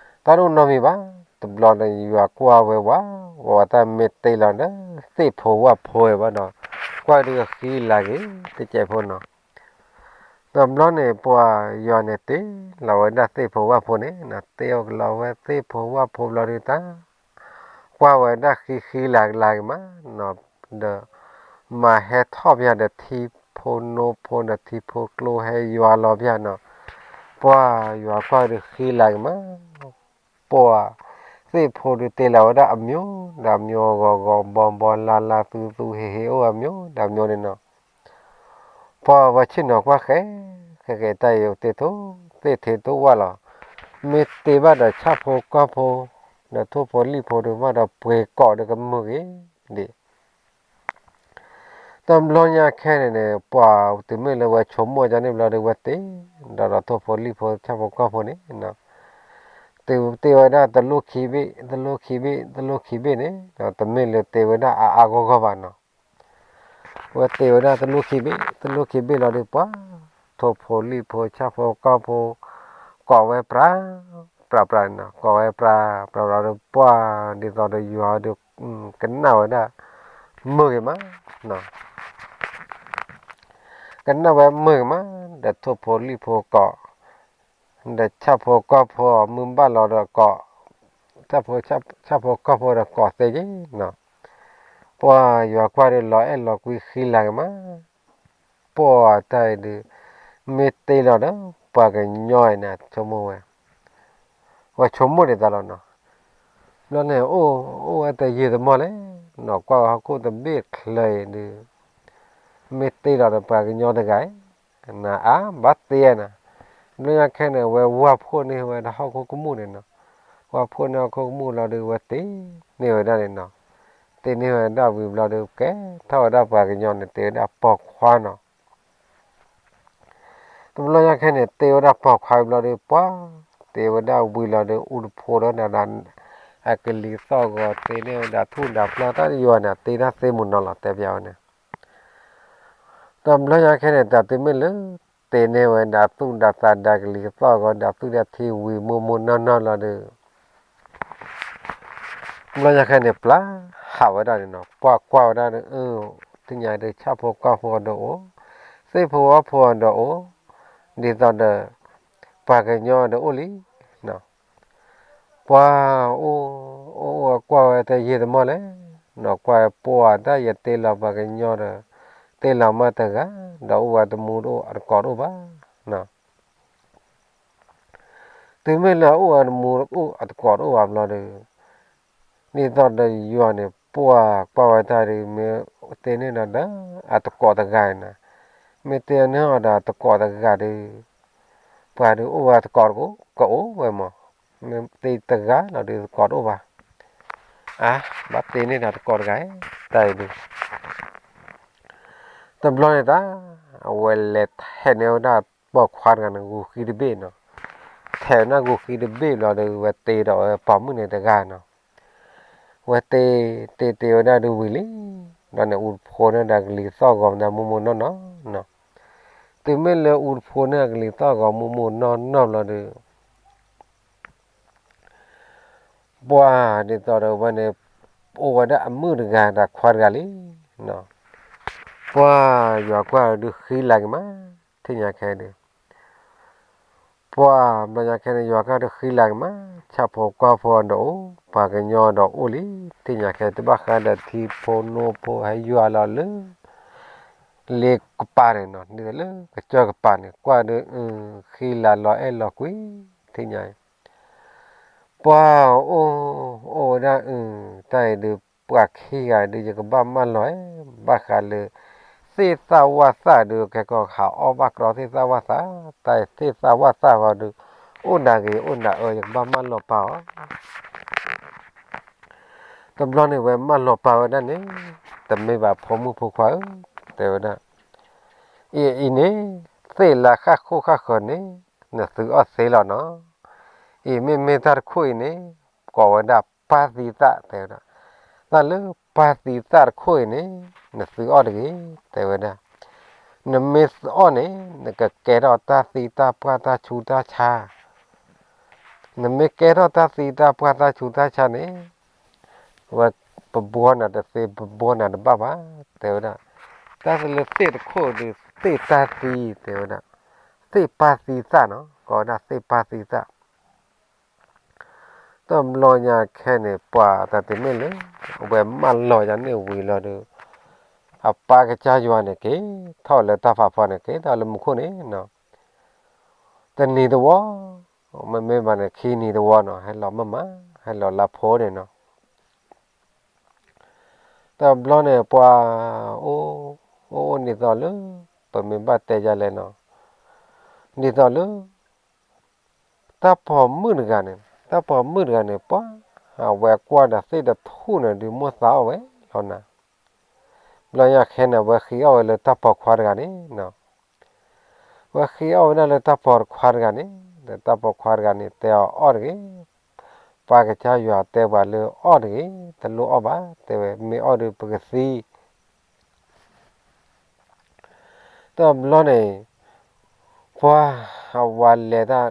တၢ်တအိၣ်နီတမံၤဘၣ်. တဘျီန့ၣ် ယွၤကွၢ်ဝဲဝး, ဝဲတၢ်မ့ၢ်တ့လီၤဒီးသ့ၣ်ဖိဝၣ်ဖိဝဲဘၣ်နီၤ, ကွၢ်ဒုးဃံလၤက့ၤ တစဲးဖိနီၤ. တဘျီန့ၣ် ပှၤယွၤန့ၣ်တ့လီၤဝဲဒၣ်သ့ၣ်ဖိဝၣ်ဖိန့ၣ်နီၤ, တ့လီၤဝဲသ့ၣ်ဖိဝၣ်ဖိဘျီဒုးတၢ် ကွၢ်ဝဲဒၣ်ဃံဃံလၤလၤက့ၤမးနီၤ, ဒီး မၤဟဲထီၣ်ဖၠးဒီးထံဖိနိဖိဒီးထံဖိကျိဟဲယွၤလီၤဖၠးနီၤ, ပှၤယွၤကွၢ်ဒုးဃံလၤက့ၤမး, ပှၤသ့ၣ်ဖိဒုးတ့လီၤဝဲဒၣ်အမျိုးဒီးအမျိုး ဂီၤဂီၤဘီဘီလါလါသူသူဟ့ဟ့အိၣ်အမျိုးဒီးအမျိုးန့ၣ်နီၤ. ပှၤဝဲဆ့ၣ်နီၤကွၢ်ဃဲ ဃဲဃဲတၢ်အံၤအိၣ်တ့ၢ်ထိၣ် သ့ၣ်ထ့တိၣ်ဝၣ်လီၤ, မ့ၢ်တ့ဘၣ်ဒီးဆၣ်ဖိကီၢ်ဖိ ဒီးထိၣ်ဖိလံၣ်ဖိဒုးဘၣ်ဒီးပှ့ၤကိးဒီးကမုာ်ဂ့ၤဒံး တဘျီညါခဲန့ၣ်န့ၣ် ပှၤတုၤမ့ၢ်လၢဝဲဆိကမိၣ်ဒ်န့ၣ်ဘျီဒီးဝဲတ့ ဒီးဒီးထိၣ်ဖိလံၣ်ဖိဆၣ်ဖိကီၢ်ဖိန့ၣ် တ့ဝဲဒၣ်တလိၣ်ခံဘ့ၣ် တလိၣ်ခံဘ့ၣ် တလိၣ်ခံဘ့ၣ်န့ၣ် တမ့ၢ်လၢတ့ဝဲဒၣ်အါအါဂီၢ်ဂီၢ်ဘၣ်နီၤ. ဝဲတ့ဝဲဒၣ်တလိၣ်ခံဘ့ၣ် တလိၣ်ခံဘ့ၣ်လီၤဒီးပှၤ ထိၣ်ဖိလံၣ်ဖိဆၣ်ဖိကီၢ်ဖိ ကိးဝဲပြး ပြးပြးန့ၣ်နီၤ, ကိးဝဲပြး ပြးပြးဒီးပှၤ ဒ်သိးဒီးယွၤဒီး ကနၣ်ဝဲဒၣ် မုာ်ဂ့ၤမး ကနၣ်ဝဲမုာ်ဂ့ၤမး ဒီးထိၣ်ဖိလံၣ်ဖိကိး ဒီးဆၣ်ဖိကီၢ်ဖိမုၢ်ဘၣ်လီၤဒီးကိး ဆၣ်ဖိ ဆၣ်ဖိကီၢ်ဖိဒီးကိးသ့က့ၤနီၤ, ပှၤယွၤကွၢ်ဒီးလီၤအဲၣ်လီၤကွံဃံလၤက့ၤမး, ပှၤတၢ်အံၤဒုး မ့ၢ်တ့လီၤဒီး ပှၤကညီအံၤန့ၣ် ဆိကမိၣ်ဝဲ ဝဲဆိကမိၣ်ဒ်သိးလီၤနီၤ, ဘျီန့ၣ် အိၣ် အိၣ်ဝဲတယံာ်တမီၢ်လဲၣ်နီၤ, ကွၢ်ဝဲဟီၣ်ခိၣ်တဘ့ၣ်ချၢအံၤဒုး မ့ၢ်တ့လီၤဒီးပှၤကညီတဂၤအံၤ နအါဘၣ်တ့နၤ, ဘျီညါခဲန့ၣ် ဝဲဝၢ်ဖှိၣ်န့ၢ်ဝဲဒၣ်ဟီၣ်ခိၣ်ကမူၣ်န့ၣ်နီၤ, ဝၢ်ဖှိၣ်န့ၢ်ဟီၣ်ခိၣ်ကမူၣ်လီၤဒီး ဝဲတ့န့ၢ်ဝဲဒၣ်န့ၣ်နီၤ, တ့န့ၢ်ဝဲဒၣ်ဝံၤဘျီဒီး ကဲထီၣ်ဝဲဒၣ်ပှၤကညီန့ၣ် တ့ဝဲဒၣ်ပိာ်ခွါနီၤ တဘျီညါခဲန့ၣ် တ့ဝဲဒၣ်ပိာ်ခွါဘျီဒီး ပှၤတ့ဝဲဒၣ်ဝံၤလီၤဒီး အူတဖိဒီး အကလံၤသီၣ်ဂီၤ တ့န့ၢ်ဝဲဒၣ်ထူၣ်ဒၣ်ဖျီတၢ်ယွၤန့ၣ် တ့ဒၣ်သ့မုၢ်နီၤလီၤ တဲဘၣ်ဝဲန့ၣ်, တဘျီညါခဲန့ၣ် တၢ်တမ့ၢ်လၢ တ့န့ၢ်ဝဲဒၣ်သူၣ်ဒၣ်သးဒၣ်ကလံၤသီၣ်ဂီၤ ဒၣ်သူၣ်ဒၣ်ထံဝံၤမိၢ်မိၢ်နီၢ်နီၢ်လီၤဒီး တဘျီညါခဲန့ၣ် ပျၢ်ဟးဝဲဒၣ်န့ၣ်နီၤ, ပှၤကွၢ်ဝဲဒၣ်ဒီး သ့ၣ်ညါဒီး ဆၣ်ဖိကီၢ်ဖိဒီးအိၣ်, သ့ၣ်ဖိဝၣ်ဖိဒီးအိၣ်, ဒ်သိးဒီး ပှၤကညီဒီးအိၣ်လံ, ပှၤအိၣ် အိၣ်အိၣ်ကွၢ်ဝဲတယံာ်တမီၢ်လဲၣ်နီၤ, ကွၢ်ပှၤတၢ်ယတ့လီၤပှၤကညီဒီး တ့လီၤမးတဂၤ, ဒီးအိၣ်ဝဲတမူတအိၣ်အတကိးတအိၣ်ဘၣ် တုၤမ့ၢ်လၢအအိၣ်အတမူအိၣ်အတကိးတအိၣ်ဘၣ်ဘျီဒီး ဒ်သိးဒီးယွၤန့ၣ် ပှၤကွၢ်ဝဲတၢ်ဒီး မ့ၢ်တ့န့ၢ်ဒီး အတကိးတဂၤန့ၣ်, မ့ၢ်တ့န့ၢ်အီၤဒီးအတကိးတဂၤဒီး ပှၤဒုးအိၣ်ဝဲတကိးတကိး ကအိၣ်ဝဲမး, မ့ၢ်တ့တဂၤလီၤဒီးတကိးတအိၣ်ဘၣ်, အါ ဘၣ်တ့န့ၢ်ဒီးတကိးတဂၤ, တၢ်အံၤဒုး တဘျီန့ၣ်တၢ် အဝဲလဲၤထဲးန့ၢ်ဝဲဒၣ်ပိာ်ခွါတဂၤန့ၣ် ဂူာ်ဃံတဘ့ၣ်နီၤ, ထဲးန့ၢ်ဂူာ်ဃံတဘ့ၣ်ဘျီဒီး ဝဲတ့ဒီးဝဲပိာ်မုၣ်န့ၣ်တဂၤနီၤ, ဝဲတ့ တ့တ့ဝဲဒၣ်ဒုးဝံၤလံ, ဒီးန့ၣ်အူတဖိန့ၣ်ဒီးကလံၤသီၣ်ဂီၤမးမိၢ်မိၢ်နီၢ်နီၢ်နီၤ, တုၤမ့ၢ်လၢအူတဖိန့ၣ်ကလံၤသီၣ်ဂီၤမိၢ်မိၢ်နီၢ်နီၢ်ဘျီဒီး ပှၤဒ်သိးဒီးဝဲန့ၣ် အိၣ်ဝဲဒၣ်အမုၣ်တဂၤဒီးခွါတဂၤလံ, ပှၤယွၤကွၢ်ဒုးဃံလၤက့ၤမး, ထံၣ်ညါခဲဒုး ပှၤဘျီညါခဲန့ၣ် ယွၤကွၢ်ဒုးဃံလၤက့ၤမး, ဆၣ်ဖိကီၢ်ဖိဒီးအိၣ်, ပှၤကညီဒီးအိၣ်လံ, ထံၣ်ညါခဲတဘၣ်ဃးဒီး ထံဖိနိဖိဟဲယွၤလီၤလၢ လ့ကပၤန့ၣ်နီၤ, ဒ်သိးလၢကစၢၢ်ကပၤန့ၣ် ကွၢ်ဒုး ဃံလၤလီၤအဲၣ်လီၤကွံ ထံၣ်ညါ ပှၤအိၣ် အိၣ်ဝဲဒၣ်အု တၢ်အံၤဒုး ပှၤခံဂၤဒုး ယကဘၣ်မၢလီၤအဲၣ် ဘၣ်ဃးလၢ သ့ၣ်သၣ်ဝၣ်သၣ်ဒုး ကဲကီၢ်ဟးအီၣ်ဘၣ်ကြီသ့ၣ်သၣ်ဝၣ်သၣ်, တၢ်အံၤသ့ၣ်သၣ်ဝၣ်သၣ်ဃီဒုး အိၣ်နၤဂ့ၤအိၣ်နၤအၢ ယကဘၣ်မၢလီၤပာ်အီၤ တဘျီန့ၣ် ဝဲမၢလီၤပာ်ဝဲဒၣ်န့ၣ် တမ့ၢ်ဘၣ်ဖိမုၣ်ဖိခွါဧၢ, တဲဝဲဒၣ်, အံၤအံၤန့ၣ် သ့ၣ်လၢဃၣ်ခိၣ်ဃၣ်ဃၢၤန့ၣ် နသုအီၣ်သ့လီၤနီၤ, အံၤမ့မ့ၢ်တၢ်တခိၣ်အံၤန့ၣ် ကိးဝဲဒၣ်ပၢ်သံသၣ် တဲဝဲဒၣ်, တၢ်လၢပၢ်သံသၣ်တခိၣ်အံၤန့ၣ် နသုအီၣ်တဂ့ၤ တဲဝဲဒၣ်, နမ့ၢ်အီၣ်န့ၣ် နကကဲထီၣ်တၢ်သံတၢ်ပှၢ်တၢ်ဆူးတၢ်ဆါ, နမ့ၢ်ကဲထီၣ်တၢ်သံတၢ်ပှၢ်တၢ်ဆူးတၢ်ဆါန့ၣ် ဝဲပဘှီနၤတသ့ ပဘှီနၤတဘၣ်ဘၣ် တဲဝဲဒၣ်, တၢ်လၢသ့ၣ်တခိၣ်ဒုး သ့ၣ်တၢ်သံ တဲဝဲဒၣ်, သ့ၣ်ပၢ်သံသၣ်နီၤ ကိးဝဲဒၣ်သ့ၣ်ပၢ်သံသၣ် တဘျီညါခဲန့ၣ် ပှၤတၢ်တမ့ၢ်လၢ အဝဲမၢလီၤယၤန့ၣ်ဝံၤလီၤဒီး အပၢ်ကစၢ်ယွၤန့ၣ် က့ၤထီၣ်လၢတၢ်ဖးဖီန့ၣ် က့ၤထီၣ်လၢမူခိၣ်န့ၣ်နီၤ, တနံၤတဝီ, မ့မ့ၢ်ဘၣ်န့ၣ် ခံနံၤတဝီနီၤ ဟဲလီၤမၢ်မး, ဟဲလီၤလါဖိန့ၣ်နီၤ တဘျီန့ၣ် ပှၤအိၣ်, အိၣ်အိၣ်ဒ်သိးလၢ ပမ့ၢ်ဘၣ်တဲယၤလဲၣ်နီၤ, ဒ်သိးလၢ တၢ်ပိာ်မုၣ်တဂၤန့ၣ်, တၢ်ပိာ်မုၣ်တဂၤန့ၣ် ပှၤအဝဲကွၢ်ဒီးသ့ၣ်တထူၣ်န့ၣ်ဒုး မိၢ်သးအီၣ်ဝဲလီၤနၤ, ဘျီညါခဲန့ၣ် အဝဲဃ့အီၣ်ဝဲလၢတၢ်ပိာ်ခွါတဂၤန့ၣ်နီၤ ဝဲဃ့အီၣ်ဝဲဒၣ်လၢတၢ်ပိာ်ခွါတဂၤန့ၣ်, ဒီးတၢ်ပိာ်ခွါတဂၤန့ၣ် တဲအီၤအီၣ်တဂ့ၤ, ပၢ်ကစၢ်ယွၤတဲပှၤလၢအီၣ်တဂ့ၤ, တလိၣ်အီၣ်ဘၣ်, တဲဝဲ မ့ၢ်အီၣ်ဒီးပကသံ, တဘျီန့ၣ် ပှၤအဝၤလဲၤတၢ်,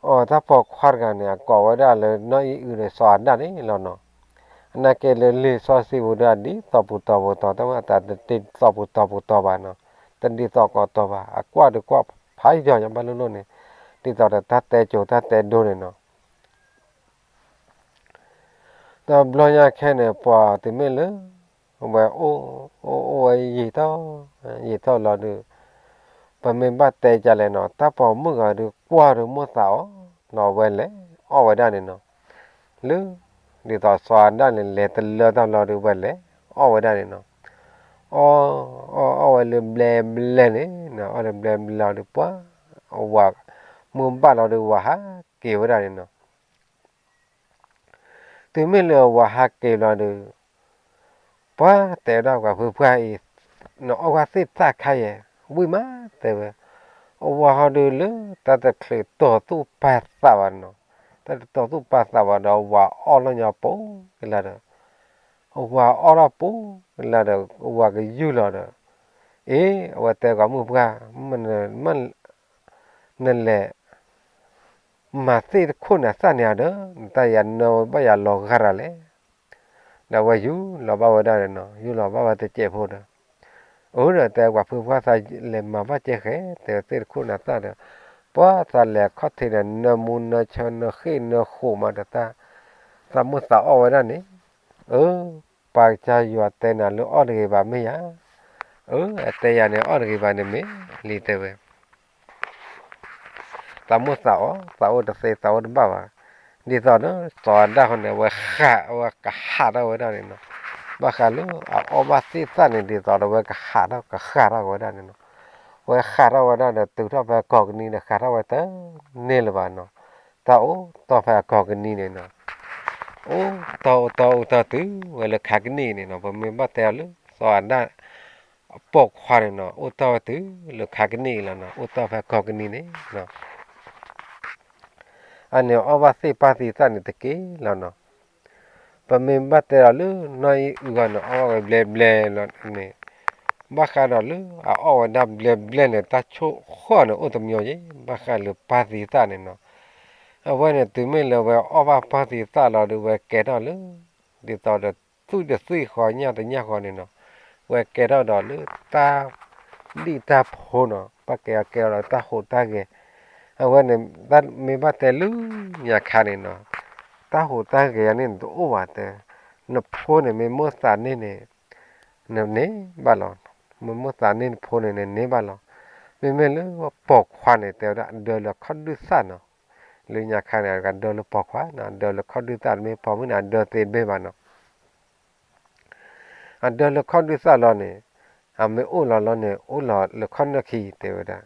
အတၢ်ပိာ်ခွါတဂၤန့ၣ် အကိးဝဲဒၣ်လၢနီၢ်အံၣ်အုဒီးစီၤအၤဒၣ်န့ၣ်လီၤနီၤ, အနာ်က့လၢလံာ်စီဆှံပူၤဒီး ဒ်သိးပူၤတီၤပူၤတီၤ တၢ်ဝဲတၢ်တဒ်သိးပူၤတီၤပူၤတီၤဘၣ်နီၤ, တဒ်သိးကိးတီၤဘၣ်, အကွၢ်ဒီးကွၢ်ဖးယီၤညါဘၣ်လိၣ်လိၣ်န့ၣ်, ဒ်သိးဒီးတၢ်တဲကိၤတၢ်တဲဒိန့ၣ်နီၤ တဘျီညါခဲန့ၣ် ပှၤတမ့ၢ်လၢ အဝဲအိၣ်, အိၣ်အိၣ်ဝဲယံာ်ထီၣ်, ယံာ်ထီၣ်လီၤဒီး ပမ့ၢ်ဘၣ်တဲကလဲၣ်နီၤ တၢ်ပိာ်မုၣ်ဂၤဒီး ကွၢ်ဒီးမိၢ်သးအီၣ်လီၤ ဝဲလဲၤအီၣ်ဝဲဒၣ်န့ၣ်နီၤ, လၢ ဒ်သိးစီၤအၤဒၣ်န့ၣ် လဲၤတလၢတၢ်လီၤဒီး ဝဲလဲၤအီၣ်ဝဲဒၣ်န့ၣ်နီၤ, အီၣ်, အီၣ်, အီၣ်ဝဲလၢဘျဲဘျဲန့ၣ်, အီၣ်လၢဘျဲဘျဲလီၤဒီး ပှၤ အဝၤ မုၢ်ဘၣ်လီၤဒီး ဝၤဟးက့ၤဝဲဒၣ်န့ၣ်နီၤ တုၤမ့ၢ်လၢအဝၤဟးက့ၤလီၤဒီး ပှၤတဲဝဲဒၣ်ပှၤဖုပှၢ်အံၤ, နအီၣ်ကွၢ်သ့ၣ်သၣ်ခါယဲၢ်, ဝံၣ်မးတဲဝဲ, အဝၤဟီဒီးလၢတၢ်တချုးတီၤသူၣ်ပာ်သးဘၣ်နီၤ, တၢ်တတီၤသူၣ်ပာ်သးဘၣ်ဒီး အဝၤအီၣ်လီၤညီပူၤကလာ်ဒီး, အဝၤအီၣ်ထီၣ်ပူၤကလာ်ဒီး အဝၤကယူၢ်လီၤဒီး, အ့ အဝဲတဲပှၤမုၣ်ပှၢ်, နလဲၤ မၤသ့ၣ်တခိၣ်န့ၣ်အသၣ်န့ၣ်ဒီး နတၢ်ယၤနၢဘၣ်ယၤလီၤဂာ်ရၤလဲၣ်, ဒီးအဝဲယူၢ်လီၤဘၣ်ဝဲဒၣ်န့ၣ်နီၤ, ယူၢ်လီၤဘၣ်ဝဲတစဲးဖိဒီး, အိၣ်ဒီးတဲပှၤဖုပှၢ်သးလဲၤမၤဘၣ်ကဲဃဲ, တဲသ့ၣ်တခိၣ်န့ၣ်အသၣ်ဒီး, ပှၤသးလဲၤခီၣ်ထံးန့ၣ် နၢမူနၢဆၢနၢဃ့ၢ်နၢဃိးမးဒီးတၢ်, သးမိၢ်သးအီၣ်ဝဲဒၣ်န့ၣ်, အၢ ပၢ်ကစၢ်ယွၤတဲနၤလၢအီၣ်တဂ့ၤဘၣ်မ့ၢ်ယၤ, အၢ အတဲယၤန့ၣ် အီၣ်တဂ့ၤဘၣ်န့ၣ်မ့ၢ်လံတဲဝဲ သးမိၢ်သးအီၣ် သးအိၣ်တသ့ သးအိၣ်တဘၣ်ဘၣ်, ဒ်သိးဒီး စီၤအၤဒၣ်ဃီန့ၣ် အဝဲဃး အဝဲကဟးထီၣ်ဝဲဒၣ်န့ၣ်နီၤ, ဘၣ်ဃးလၢအအီၣ်ဘၣ်သ့ၣ်သၣ်န့ၣ် ဒ်သိးဒီးအဝဲကဟးထီၣ်ကဃးထီၣ်ဝဲဒၣ်န့ၣ်နီၤ, အဝဲဃးထီၣ်ဝဲဒၣ်ဒီး တုၤထီၣ်ဖဲကိးကနံၤဒီး ဃးထီၣ်ဝဲတန့ၢ်လၢၤဘၣ်နီၤ, တၢ်အိၣ်တီၢ်ဖဲအကိးကနံၤန့ၣ်နီၤ, အိၣ်တီၢ်အိၣ်တီၢ်အိၣ်တီၢ်တုၤဝဲလၢခါကနံၣ်န့ၣ်နီၤ, ပမ့ၢ်ဘၣ်တဲအီၤလၢ စီၤအၤဒၣ် ပိာ်ခွါန့ၣ်နီၤ အိၣ်တီၢ်ဝဲတုၤလၢခါကနံၣ်အံၤလီၤနီၤ, အိၣ်တီၢ်ဖဲကိးကနံၤန့ၣ်နီၤ, အန့ၣ်အီၣ်ဘၣ်သ့ၣ်ပၢ်သံသၣ်န့ၣ်တက့ၢ်လီၤနီၤ, ပမ့ၢ်ဘၣ်တဲဒီးလၢနီၢ်အံၣ်အုဂၤန့ၣ် အီၣ်ဘၣ်ဝဲဘျဲဘျဲလီၤန့ၣ်, ဘၣ်ဃးဒီးလၢအအီၣ်ဝဲဒၣ်ဘျဲဘျဲန့ၣ် တၢ်ဆိၣ်ဃီန့ၣ် အိၣ်တမံၤယဲၢ် ဘၣ်ဃးလၢပၢ်သံသၣ်န့ၣ်နီၤ, အဝဲန့ၣ်တုၤမ့ၢ်လၢဝဲအီၣ်ဘၣ်ပၢ်သံသၣ်လီၤဒီး ဝဲကဲထီၣ်လၢ ဒ်သိးဒီးသူၣ်တသွံၣ်ဃီညၣ်တညၣ်ဃီန့ၣ်နီၤ, ဝဲကဲထီၣ်ဒီးလၢတၢ်ဒံၣ်တၢ်ဖိနီၤ, ဘၣ်ကဲအီၤကဲအီၤဒီးတၢ်ဟူးတၢ်ဂဲၤ, အဝဲန့ၣ် မ့ၢ်ဘၣ်တဲလၢညါခါန့ၣ်နီၤ, တၢ်ဟူးတၢ်ဂဲၤန့ၣ်တအိၣ်ဘၣ်တဲ, နဖိန့ၣ်မ့ၢ်မိၣ်သးန့ၢ်န့ၣ် နန့ၢ်ဘၣ်လီၤ, မ့ၢ်မိၣ်သးန့ၢ်နဖိန့ၣ် နန့ၢ်ဘၣ်လီၤ, မ့မ့ၢ်လၢပိာ်ခွါန့ၣ် တဲဝဲဒၣ်ဒၢလၢခီၣ်ဒုၣ်သၣ်နီၤ, လၢညါခါန့ၣ် အဒၢလၢပိာ်ခွါနီၤ, ဒၢလၢခီၣ်ဒုၣ်သၣ် မ့ၢ်ပိာ်မုၣ်န့ၣ် အဒၢသ့တဘ့ၣ်ဘၣ်နီၤ အဒၢလၢခီၣ်ဒုၣ်သၣ်လီၤန့ၣ်, အမ့ၢ်အိၣ်လီၤလီၤန့ၣ် အိၣ်လီၤလၢခီၣ်နၢၣ်ခံ တဲဝဲဒၣ်,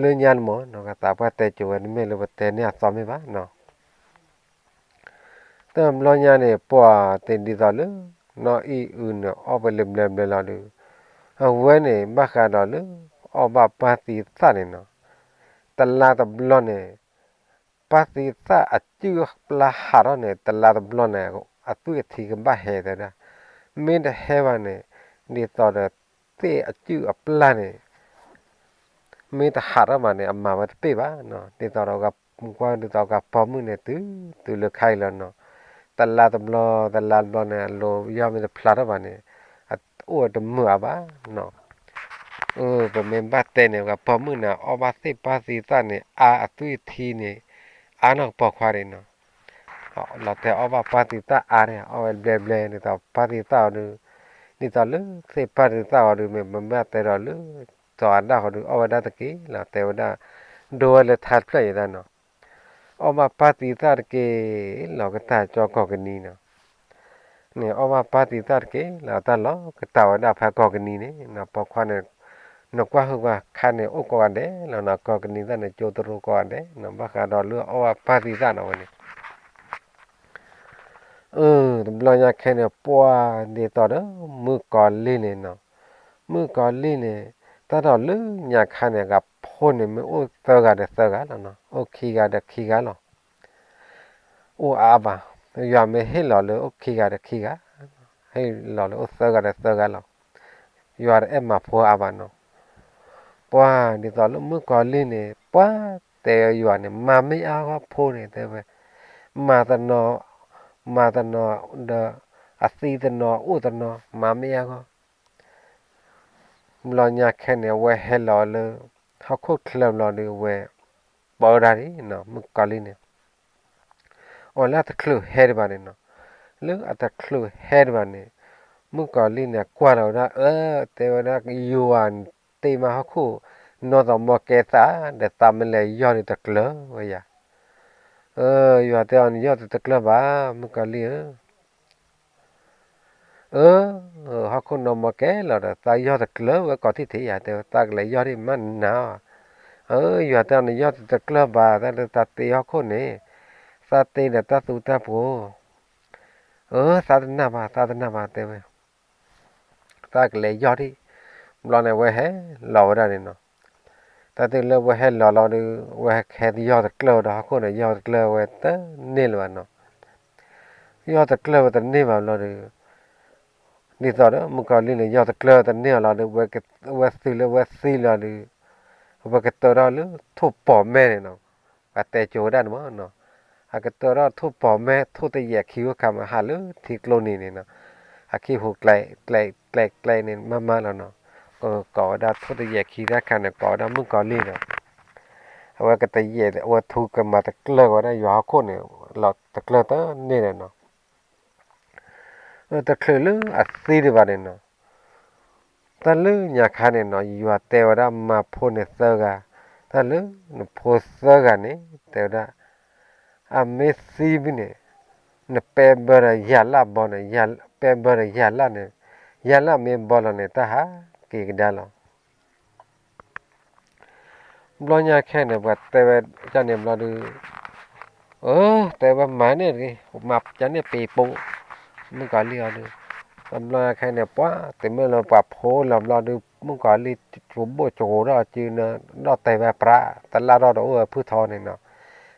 လၢညါန့ၣ်မ့ၢ် သးပှၢ်တဲကိၤဝဲ တမ့ၢ်လၢပတဲန့ၢ်အသီမ့ၢ်ဘၣ်နီၤ, တဘျီညါန့ၣ် ပှၤတ့ဒ်သိးလၢ နီၢ်အံၣ်အုန့ၣ် အီၣ်ဝဲလၢဘျဲဘျဲလီၤဒီး, အဝဲန့ၣ် ဘၣ်ဃးဒီးလၢ အီၣ်ဘၣ်ပၢ်သံသၣ်န့ၣ်နီၤ, တလါတဘျီန့ၣ် ပၢ်သံသၣ်အစုၣ်အပျၢ်ဟးထီၣ်န့ၣ် တလါတဘျီန့ၣ် အသွံၣ်အထံကဘၣ်ဟဲတဲဝဲဒၣ်, မ့ၢ်တဟဲဘၣ်န့ၣ် ဒ်သိးဒီးသ့ၣ်အစုၣ်အပျၢ်န့ၣ် မ့ၢ်တဟးထီၣ်ဘၣ်န့ၣ် အမၤဝဲတပ့ၢ်ဘၣ်နီၤ. ဒ်သိးဒီး ကွၢ်ဒ်သိးဂၤပိာ်မုၣ်န့ၣ် တုၤတုၤလၢခဲအံၤလီၤနီၤ. တလါတဘျီ တလါတဘျီန့ၣ် အလိၤယီၢ်မ့ၢ်တဖျါထီၣ်ဘၣ်န့ၣ် အအိၣ်ဝဲတမုာ်အါဘၣ်နီၤ. အၢ ပမ့ၢ်ဘၣ်တဲန့ၣ် ဂၤပိာ်မုၣ်န့ၣ် အီၣ်ဘၣ်သ့ၣ်ပၢ်သံသၣ်န့ၣ် အါအသွံၣ်ထံန့ၣ် အါနီၢ်ကပီၤခွါန့ၣ်နီၤ. လီၤတဲအီၣ်ဘၣ်ပၢ်သံသၣ်အါန့ၣ် အီၣ်ဝဲဘျဲဘျဲ ဒ်သိးပၢ်သံသၣ်အီၤဒုး ဒ်သိးလၢသ့ၣ်ပၢ်သံသၣ်အီၤဒုး မ့ၢ်မ့ၢ်ဘၣ်တဲဒီးလၢ စီၤအၤဒၣ်ဃီဒုး အီၣ်ဝဲဒၣ်တက့ၢ်လီၤ တဲဝဲဒၣ် ဒိဝဲလၢထါတဖျၢၣ်အံၤသတးနီၤ. အီၣ်ဘၣ်ပၢ်သံသၣ်တက့ၢ်လီၤ ကတၢ်ကၠီကီၢ်ကနံၤနီၤ. န့ၣ် အီၣ်ဘၣ်ပၢ်သံသၣ်တက့ၢ်လီၤ တၢ်လီၤကတၢ်ဝဲဒၣ်ဖဲကီၢ်ကနံၤန့ၣ်နီၤ. ပိာ်ခွါန့ၣ် နကွၢ်ဟုၣ်ကွၢ်ခါန့ၣ် အိၣ်ကိးဂၤဒဲးလီၤနီၤ. ကီၢ်ကနံၤသၣ်န့ၣ် ကၠိတရိကိးဂၤဒဲးနီၤ ဘၣ်ဃးဒီးလၢအီၣ်ဘၣ်ပၢ်သံသၣ်နီၤဝဲန့ၣ် အၢ တဘျီညါခဲန့ၣ် ပှၢ်ဒ်သိးဒီး မုၣ်ကီၤလံၢ်န့ၣ်နီၤ. မုၣ်ကီၤလံၢ်န့ၣ် တၢ်ဒီးလၢညါခါန့ၣ် ဂၤဖိန့ၣ် မ့ၢ်အိၣ်သၢဂၤဒီးသၢဂၤလီၤနီၤ အိၣ်ခံဂၤဒီးခံဂၤလီၤ. အိၣ်အါဘၣ် ယွၤမ့ၢ်ဟ့ၣ်လီၤလၢအိၣ်ခံဂၤဒီးခံဂၤ ဟ့ၣ်လီၤလၢအိၣ်သၢဂၤဒီးသၢဂၤလီၤ. ယွၤတအဲၣ်မၤဖိအါဘၣ်နီၤ. ပှၢ်ဒ်သိးလၢမုၣ်ကီၤလံၢ်န့ၣ် ပှၢ်တဲယွၤန့ၣ် မၤမ့ၢ်အါဂီၢ်ဖိန့ၣ် တဲဝဲ မၤတနီၤ မၤတနီၤဒီး အသံတနီၤအိၣ်တနီၤ မၤမ့ၢ်အါဂီၢ် ဘျီညါခဲန့ၣ် အဝဲဟဲလီၤလၢ ဟီၣ်ခိၣ်ချၢဘျီဒီး အဝဲ ပၢဒၣ်ဒ်နီၤ မုၣ်ကီၤလံၢ်န့ၣ် အီၤလၢအတချုးဟဲဒံးဘၣ်န့ၣ်နီၤ. လၢအတချုးဟဲဒံးဘၣ်န့ၣ် မုၣ်ကီၤလံၢ်န့ၣ် ကွၢ်လီၤဝဲဒၣ် အၢ တဲဝဲဒၣ် ယွၤတ့မးဟီၣ်ခိၣ် နီၢ်သးမီၢ်ကဲသး ဒီးသးမ့ၢ်လဲၤယီၢ်ဒီးတကျၢၤဝဲယၤ. အၢ ယွၤတဲအီၤ နယီၢ်တတကျၢၤဘၣ် မုၣ်ကီၤလံၢ်ဧၢ အၢ ဟီၣ်ခိၣ်နီၢ်မီၢ်ကဲလီၤဒီး သးယီၢ်တကျၢၤဝဲကိးထံၣ်ထံၣ်ယၤ တဲဝဲ သးကလဲၤယီၢ်ဒ်မးနၤဧါ. အၢ ယွၤတဲအီၤ နယီၢ်တတကျၢၤဘၣ် တၢ်လၢသးတ့ဟီၣ်ခိၣ်န့ၣ် သးတ့ဒီးတၢ်သူတၢ်ပှိၤ အၢ သးတနာ်ဘၣ် သးတနာ်ဘၣ် တဲဝဲ သးကလဲၤယီၢ်ဒ် ဘျီန့ၣ် အဝဲဟဲလီၤဝဲဒၣ်န့ၣ်နီၤ. တၢ်တုၤလၢအဝဲဟဲလီၤလီၤဒီး အဝဲဟဲယီၢ်တကျၢၤဒီးဟီၣ်ခိၣ်န့ၣ် ယီၢ်တကျၢၤဝဲတန့ၢ်လၢၤဘၣ်နီၤ. ယီၢ်တကျၢၤဝဲတန့ၢ်ဘၣ်ဘျီဒီး ဒ်သိးဒီးမုၣ်ကီၤလံၢ်န့ၣ် ယီၢ်တကျၢၤတန့ၢ်အီၤလီၤဒီး အဝဲသုးလၢအဝဲသံလီၤဒီး အဝဲကတၢၢ်ထီၣ်လၢထိၣ်ပီၤမဲန့ၣ်နီၤ. ပှၤတဲကိၤဝဲဒၣ်န့ၣ်မးနီၤ. အကတၢၢ်ထီၣ်ထိၣ်ပီၤမဲ ထိၣ်တယဲၢ်ခံအိၣ်ခါမး ဟးလၢထံကျိနံၤန့ၣ်နီၤ. အခံဟူးကျဲးကျဲးကျဲးကျဲးန့ၣ် မးမးလီၤနီၤ. အၢ ကိးဝဲဒၣ်ထိၣ်တယဲၢ်ခံတၢ်ခါန့ၣ် ကိးဝဲဒၣ်မုၣ်ကီၤလံၢ်နီၤ. အဝဲကတယဲၢ် အဝဲထူကမၤတကျၢၤဝဲဒၣ်ယွၤဟီၣ်ခိၣ်န့ၣ် လီၤတကျၢၤတန့ၢ်လၢၤနီၤ. အၢ တချုးလၢအသံဒံးဘၣ်န့ၣ်နီၤ. တၢ်လၢညါခါန့ၣ်နီၤ ယွၤတဲဝဲဒၣ်မၤဖိန့ၣ်သၢဂၤ, တၢ်လၢနဖိသၢဂၤန့ၣ် တဲဝဲဒၣ် အမ့ၢ်သံဘၣ်န့ၣ် နပဲဘၢဒီးယၤလၣ်ဘီန့ၣ်, ပဲဘၢဒီးယၤလၣ်န့ၣ်, ယၤလၣ်မ့ၢ်ဘီလီၤန့ၣ် တၢ်ဟးက့ၤကဒါလီၤ. ဘျီညါခဲန့ၣ် ပှၤတဲဝဲဒ်န့ၣ်ဘျီဒီး, အၢ တဲဝဲမၤန့ၣ်တဂ့ၤ, မၤကန့ၣ်ပ့ၤပိာ်, မုၣ်ကီၤလံၢ်အီၤဒီး, တဘျီညါခဲန့ၣ် ပှၤတမ့ၢ်လၢပှၤဖိလီၤဘျီဒီး မုၣ်ကီၤလံၢ်တဘိၣ်ကကိးထီၣ်အစုနၢ ဒီၣ်တဲာ်ဝဲပြး တလၢ်ထီၣ်ဒီးအိၣ်ဝဲဖုထီန့ၣ်နီၤ,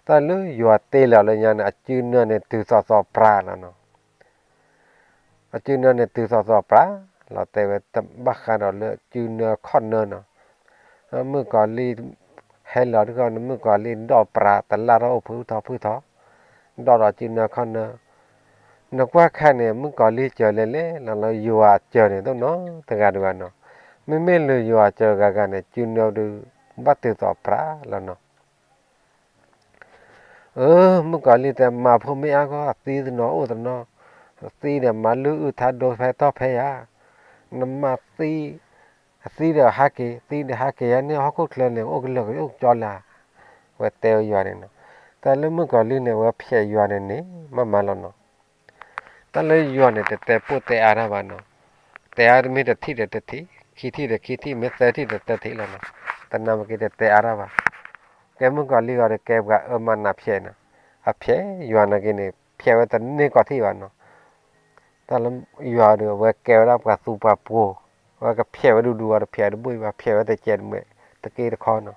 တၢ်လၢယွၤတ့လီၤလၢညါန့ၣ် အစုနၢန့ၣ် တုၤသီသီပြးလီၤနီၤ. အစုနၢန့ၣ်တုၤသီသီပြးလီၤ တဲဝဲတဘၣ်ဃးဒီးလၢအစုနၢခီၣ်နၢနီၤ, မုၣ်ကီၤလံၢ် ဟဲလီၤတခီန့ၣ် မုၣ်ကီၤလံၢ်ဒီၣ်ပြး တလၢ်ထီၣ်အိၣ်ဖုထီဖုထီ, ဒီၣ်ဒီးအစုနၢခီၣ်နၢ, နကွၢ်ခါန့ၣ် မုၣ်ကီၤလံၢ်စၢၤလဲၤလဲၤလီၤလၢယွၤအစၢၤန့ၣ် တနီၤတဂၤဒံးဘၣ်နီၤ, မ့မ့ၢ်လၢယွၤအစၢၤဂၤဂၤန့ၣ် စုနၢဒုး ဘၣ်တုၤသီပြးလီၤနီၤ. အၢ မုၣ်ကီၤလံၢ်တဲ မၤဖိမ့ၢ်အါဂီၢ် အသံတနီၤအိၣ်တနီၤ, သံဒီးမၤလုၢ်အုၣ်ထါဒိဖဲတီၢ်ဖဲယၤ, နမၤသံ, အသံဒီးဟးက့ၤ, သံဒီးဟးက့ၤယၤန့ၣ် ဟီၣ်ခိၣ်ချၢန့ၣ် အိၣ်ကလၢာ်အိၣ်ကၠီလၢ်, ဝဲတဲဝဲယွၤန့ၣ်နီၤ, တၢ်လၢမုၣ်ကီၤလံၢ်န့ၣ် ဝဲဖျဲးယွၤန့ၣ်န့ၣ် မးမးလီၤနီၤ. တၢ်လၢယွၤန့ၣ် တတဲပိၢ်တဲအါတၢ်ဘၣ်နီၤ, တဲအါတမ့ၢ်တထံၣ်ဒီးတထံၣ်, ခံထံၣ်ဒီးခံထံၣ်, မ့ၢ်သၢထံၣ်ဒီးသၢထံၣ်လီၤနီၤ, တနာ်မ့ၢ်က့ၤတတဲအါတၢ်ဘၣ်. ကဲမုၣ်ကီၤလံၢ်ဂီၤဒီး ကဲပှၤအၢမၤနးဖျဲးနီၤ, အဖျဲးယွၤနာ်က့န့ၣ် ဖျဲးဝဲတန့ၢ်ကီၢ်ထံၣ်ဘၣ်နီၤ. တၢ်လၢယွၤဒီး အဝဲကဲဝဲဒၣ်ပှၤသူပှၤပှိၤ, အဝဲကဖျဲးဝဲဒူဒူဂီၤဒီး ဖျဲးတဘိၣ်ဘၣ်, ဖျဲးဝဲတကဲးတမဲာ်တက့တခီနီၤ.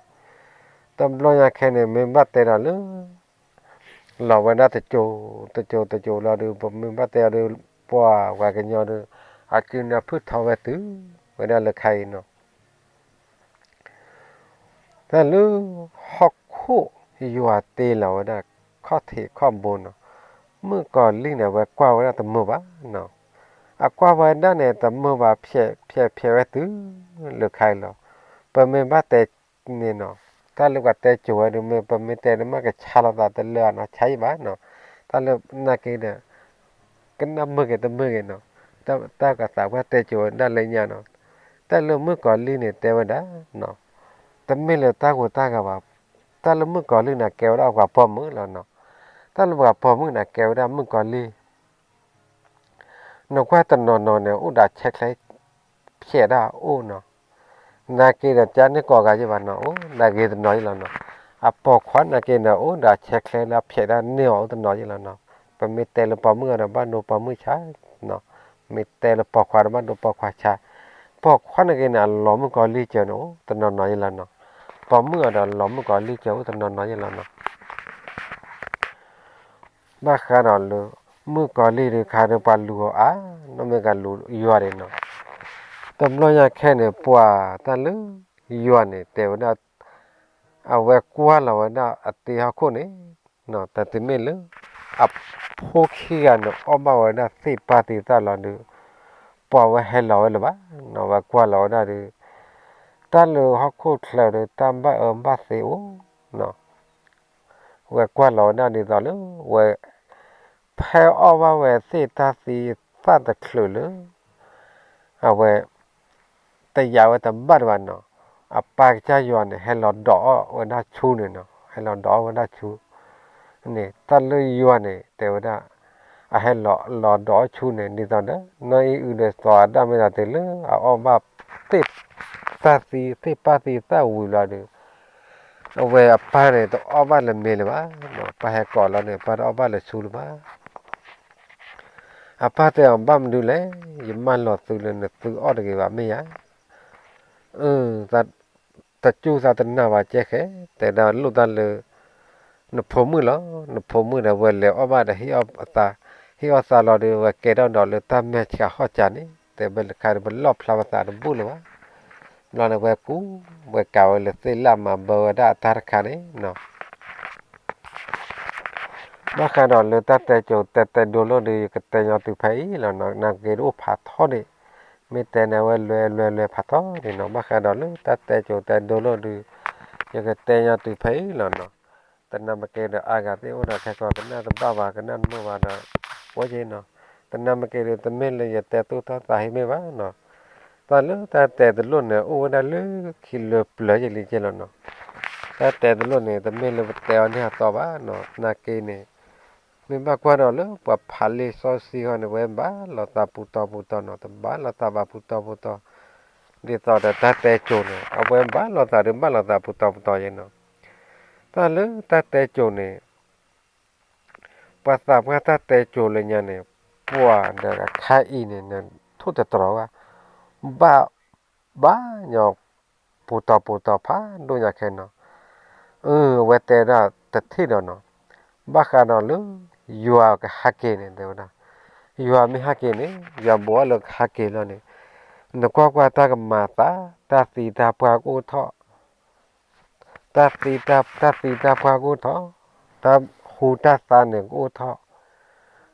တဘျီညါခဲန့ၣ် မ့ၢ်ဘၣ်တဲဒီးလၢ လီၤဝဲဒၣ်တစိၤ တစိၤတစိၤလီၤဒီး ပမ့ၢ်ဘၣ်တဲအီၤဒီး ပှၤပှၤကညီဒီး အစုန့ၣ်ဖုၣ်ထီဝဲတုၤဝဲဒၣ်လၢခါအံၤနီၤ တၢ်လၢ ဟီၣ်ခိၣ်ယွၤတ့လီၤဝဲဒၣ် ခီၣ်ထံးခီၣ်ဘိနီၤ, မုၣ်ကီၤလံၢ်န့ၣ် အဝဲကွၢ်ဝဲဒၣ်တမုာ်ဘၣ်နီၤ, အကွၢ်ဝဲဒၣ်န့ၣ် တမုာ်ဘၣ် ဖျဲးဖျဲးဖျဲးဝဲတုၤလၢခါအံၤလီၤ. ပမ့ၢ်ဘၣ်တဲန့ၣ်နီၤ, တၢ်လၢပှၤတဲစိၤဝဲဒၣ်မ့ၢ် ပမ့ၢ်တဲန့ၣ်မ့ၢ်ကဆါလီၤသးတလၢာ်နီၤ, ဆါအံၤဘၣ်နီၤ, တၢ်လၢနာ်က့ဒီး ကနၣ်မုာ်ဂ့ၤတမုာ်ဂ့ၤနီၤ, တၢ်ကသးပှၢ်တဲစိၤဝဲဒၣ်လၢညါနီၤ, တၢ်လၢမုၣ်ကီၤလံၢ်န့ၣ်တဲဝဲဒၣ်နီၤ, တမ့ၢ်လၢတၢ်ဂိၤတၢ်ဂၤဘၣ်, တၢ်လၢမုၣ်ကီၤလံၢ်န့ၣ်ကဲဝဲဒၣ်ပှၤပိာ်မုၣ်လီၤနီၤ, တၢ်လၢပှၤပိာ်မုၣ်န့ၣ် ကဲဝဲဒၣ်မုၣ်ကီၤလံၢ် နကွၢ်တနီၤနီၤန့ၣ် အိၣ်ဒီးဆဲးချဲ ဖျဲးဒၣ်အိၣ်နီၤ, နာ်က့ဒီး ကန့ၢ်ကိးဂၤယ့ၢ်ဘၣ်နီၤ, အိၣ်နာ်က့တနီၤယ့ၢ်လီၤနီၤ, အပိာ်ခွါနာ်က့န့ၣ် အိၣ်ဒီးဆဲးချဲလၢဖျဲးဒၣ်န့ၢ်အီၤအိၣ်တနီၤယ့ၢ်လီၤနီၤ, ပမ့ၢ်တဲလၢပိာ်မုၣ်အီၤဒီး ဘၣ်ဒိပိာ်မုၣ်ဆါနီၤ, မ့ၢ်တဲလၢပိာ်ခွါဒီးဘၣ်ဒိပိာ်ခွါဆါ, ပိာ်ခွါနာ်က့န့ၣ် အလီၤမုၣ်ကီၤလံၢ်စၢၤန့ၣ် အိၣ်တနီၤနီၤယ့ၢ်လီၤနီၤ, ပိာ်မုၣ်အီၤဒီးလီၤမုၣ်ကီၤလံၢ်စၢၤအိၣ်တနီၤနီၤယ့ၢ်လီၤနီၤ ဘၣ်ဃးဒီးလၢ မုၣ်ကီၤလံၢ်ဒုးခါဒီးပှၤလူၤအီၤအါ, နီၢ်မ့ၢ်ကလူၤယွၤန့ၣ်နီၤ, တဘျီညါခဲန့ၣ် ပှၤတၢ်လၢ ယွၤန့ၣ် တဲဝဲဒၣ် အဝဲကွၢ်လီၤဝဲဒၣ်အတ့ဟီၣ်ခိၣ်န့ၣ်, တၢ်တမ့ၢ်လၢ အဖိခံဂၤန့ၣ် အီၣ်ဘၣ်ဝဲဒၣ်သ့ၣ်ပၢ်သံသၣ်လီၤဒီး ပှၤဝဲဟဲလီၤဝဲလၢၤဘၣ်နီၤ, ဝဲကွၢ်လီၤဝဲဒၣ်ဒီး တၢ်လၢဟီၣ်ခိၣ်ချၢဒီး တၢ်ဘၣ်အၢဘၣ်သီအိၣ်နီၤ ဝဲကွၢ်လီၤဝဲဒၣ်ဒ်သိးလၢ ဝဲ ဖဲအီၣ်ဘၣ်ဝဲသ့ၣ်တၢ်သံသၣ်တချုးလၢ အဝဲ တယာ်ဝဲတဘၣ်တဘၣ်နီၤ, အပၢ်ကစၢ်ယွၤန့ၣ် ဟဲလီၤဒိးအီၣ်ဝဲဒၣ်ဆူန့ၣ်နီၤ, ဟဲလီၤဒိးအီၣ်ဝဲဒၣ်ဆူန့ၣ် တၢ်လၢယွၤန့ၣ် တဲဝဲဒၣ် အဟဲလီၤဒိးအီၣ်ဆူန့ၣ် ဒ်သိးဒီး နီၢ်အံၣ်အုဒီးသီအဒၣ်မ့ၢ်ဒၣ်တုၤလၢ အအီၣ်ဘၣ်သ့ၣ် တၢ်သံသ့ၣ်ပၢ်သံသၣ်ဝံၤလီၤဒီး အဝဲအပၢ်န့ၣ် တအီၣ်ဘၣ်လၢၤမ့ၤလၢၤဘၣ်, ပၢ်ဟဲကိးလီၤန့ၣ် ပၢ်တအီၣ်ဘၣ်လၢၤဆူလၢၤဘၣ်. အပၢ်တဲအီၤ ဘၣ်မနုၤလဲၣ်, ယမၢလီၤသုလၢနသုအီၣ်တဂ့ၤဘၣ်မ့ၢ်ဧါ. အၢ တၢ်စူၢ်သးတနာ်ဘၣ်ကဲဃဲ, တဲဒၣ်လိၣ်တၢ်လၢ နဖိမုၣ်လီၤ, နဖိမုၣ်ဒီးဝဲလဲၤအီၣ်ဘၣ်ဒီး ဟ့ၣ်အီၣ်သးလီၤဒီး ဝဲကဲထီၣ်ဒီးလၢတၢ်မဲာ်ဆှးဟီၣ်စၢ်န့ၣ် တဲဝဲလၢခါဒီးပလီၣ်ဖျါပသးတဘူၣ်လၢၤဘၣ်. ဘျီန့ၣ်ဝဲကူ ဝဲကးဝဲလၢသ့ၣ်လၢမၤဘၢဝဲဒၣ်အတၢ်တခါန့ၣ်နီၤ ဘၣ်ဃးဒီးလၢတၢ်တဲစိၤတဲတဲဒိလိၣ်ဒုး ယကတဲညီသုဖဲအံၤလီၤနီၤ, နာ်က့တအိၣ်ဖးထီန့ၣ်, မ့ၢ်တဲန့ၣ်ဝဲလွဲလွဲလွဲဖးထီန့ၣ်နီၤ, ဘၣ်ဃးဒီးလၢတၢ်တဲစိၤတဲဒိလိၣ်ဒုး ယကတဲညီသုဖဲအံၤလီၤနီၤ. တနၤမ့ၢ်က့ၤဒီးအါဂၤသ့ၣ်အိၣ်ဒီးခဲကီး ကနၣ်တဘၣ်ဘၣ် ကနၣ်တမုာ်ဘၣ်ဒီး အိၣ်က့နီၤ, တနၤမ့ၢ်က့ၤဒီး တမ့ၢ်လၢယတဲသူၣ်ထီၣ်သးဟ့မ့ၢ်ဘၣ်နီၤ တၢ်လၢတၢ်တဲတလိၣ်န့ၣ် အိၣ်ဝဲဒၣ်လၢခံလၢပျၢၤယလံကဲလီၤနီၤ. တၢ်တဲတလိၣ်န့ၣ် တမ့ၢ်လၢပတဲအီၤန့ၢ်အသီဘၣ်နီၤ, နာ်က့န့ၣ် မ့ၢ်ဘၣ်ကွၢ်ဒီးလၢပှၤဖးလံာ်စီဆှံဃီန့ၣ် ဝဲဘၣ်လိာ်သးပူၤတီပူၤတီနီၤ, တဘၣ်လိာ်သးဘၣ်ပူၤတီပူၤတီ, ဒ်သိးဒီးတၢ်တဲစိၤန့ၣ် အဝဲဘၣ်လိာ်သးဒီးဘၣ်လိာ်သးပူၤတီပူၤတီယဲနီၤ. တၢ်လၢတၢ်တဲစိၤန့ၣ် ပှၤသးပှၢ်တၢ်တဲစိၤလၢညါန့ၣ် ပှၤဒီးအခါအံၤန့ၣ် နထိၣ်တတြီၤဘၣ်, ဘၣ် ဘၣ်ညီ ပူၤတီပူၤတီဖးဒိၣ်ညါခဲနီၤ. အၢ အဝဲတဲဒၣ်တထံၣ်ဒီးနီၤ, ဘၣ်ဃးဒီးလၢ ယွၤကဟဲက့ၤန့ၣ် တဲဝဲဒၣ်, ယွၤမ့ၢ်ဟဲက့ၤန့ၣ် ယွၤဘူးအီၤလၢကဟဲက့ၤလီၤန့ၣ်, နကွၢ်ကွၢ်တၢ်ကမၤသး တၢ်သံတၢ်ပှၢ်ကအိၣ်ထီၣ် တၢ်သံတၢ် တၢ်သံတၢ်ပှၢ်ကအိၣ်ထီၣ်, တၢ်ဟူတၢ်သါန့ၣ်ကအိၣ်ထီၣ်,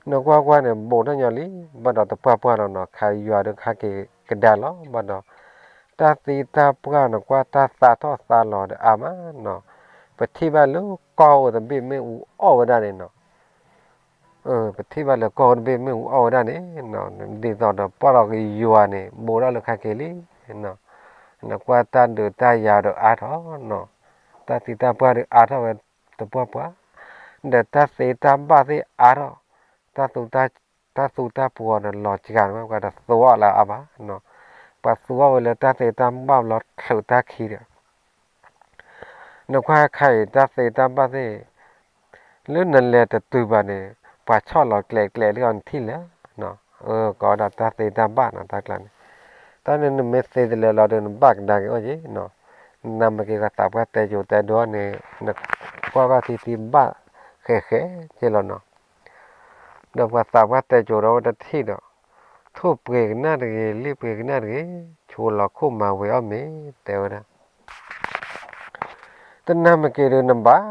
နကွၢ်ကွၢ်န့ၣ် ဘူးထီၣ်ညီလံ, ဘၣ်ဒီးတပှၢ်ပှၢ်လီၤနီၤ, ခါယွၤဒီးကဟဲက့ၤကဒါလီၤ, ဘၣ်ဒီး တၢ်သံတၢ်ပှၢ်နကွၢ်တၢ်သါထီၣ်သါလီၤဒီးအါမးနီၤ, ပထံၣ်ဘၣ်လၢကီၢ်ဧိၤတဘ့ၣ်မ့ၣ်အူအီၣ်ဝဲဒၣ်န့ၣ်နီၤ ပထံၣ်ဘၣ်လၢကီၢ်တဘ့ၣ်မ့ၣ်အူအီၣ်ဝဲဒၣ်န့ၣ်, ဒ်သိးဒီးပှၢ်လီၤက့ၤယွၤန့ၣ် ဘူးထီၣ်လၢခါက့ၤလံ, နကွၢ်တၢ်ဒုးတၢ်ယၤဒီးအါထီၣ်နီၤ, တၢ်သံတၢ်ပှၢ်ဒီးအါထီၣ်ဝဲတပှၢ်ပှၢ်, ဒီးတၢ်သ့တၢ်ဘၣ်သ့ၣ်အါထီၣ်, တၢ်သူ တၢ်သူတၢ်ပှီၤဒီးလီၤစှၤန့ၣ် ပှၤတသူအီၤလၢအါဘၣ်နီၤ, ပှၤသူအီၤဝဲလၢတၢ်သ့တၢ်ဘၣ်လီၤချုးတၢ်ခံဒီး နကွၢ်ခါအံၤ တၢ်သ့တၢ်ဘၣ်သ့ၣ် လၢနလဲၤတတုၤဘၣ်န့ၣ် ပှၤဆီၣ်လီၤကျဲကျဲလၢအီၤနထံၣ်လဲၣ်, ကိးဝဲဒၣ်တၢ်သ့တၢ်ဘၣ်နီၤ တၢ်ကျါန့ၣ်, တၢ်န့ၣ်နမ့ၢ်သ့တလၢာ်လီၤဒီးနဘၣ်ကဒါက့ၤအိၣ်က့ၤနီၤ, နမ့ၢ်က့ၤပှၤသးပှၢ်တဲစိၤတဲဒိန့ၣ် နကွၢ်ဘၣ်ထံထံဘၣ်ဃဲးဃဲးက့လီၤနီၤ. ဒီးပှၤသးပှၢ်တဲစိၤဒီးဝဲတထံၣ်ဒီး ထိၣ်ပှ့ၤကနၣ်တဂ့ၤ, လံၣ်ပှ့ၤကနၣ်တဂ့ၤ, ဆိလီၤခိၣ်မၤဝဲအီၣ်မ့ၤ တဲဝဲဒၣ်. တနမ့ၢ်က့ၤဒီးနဘၣ်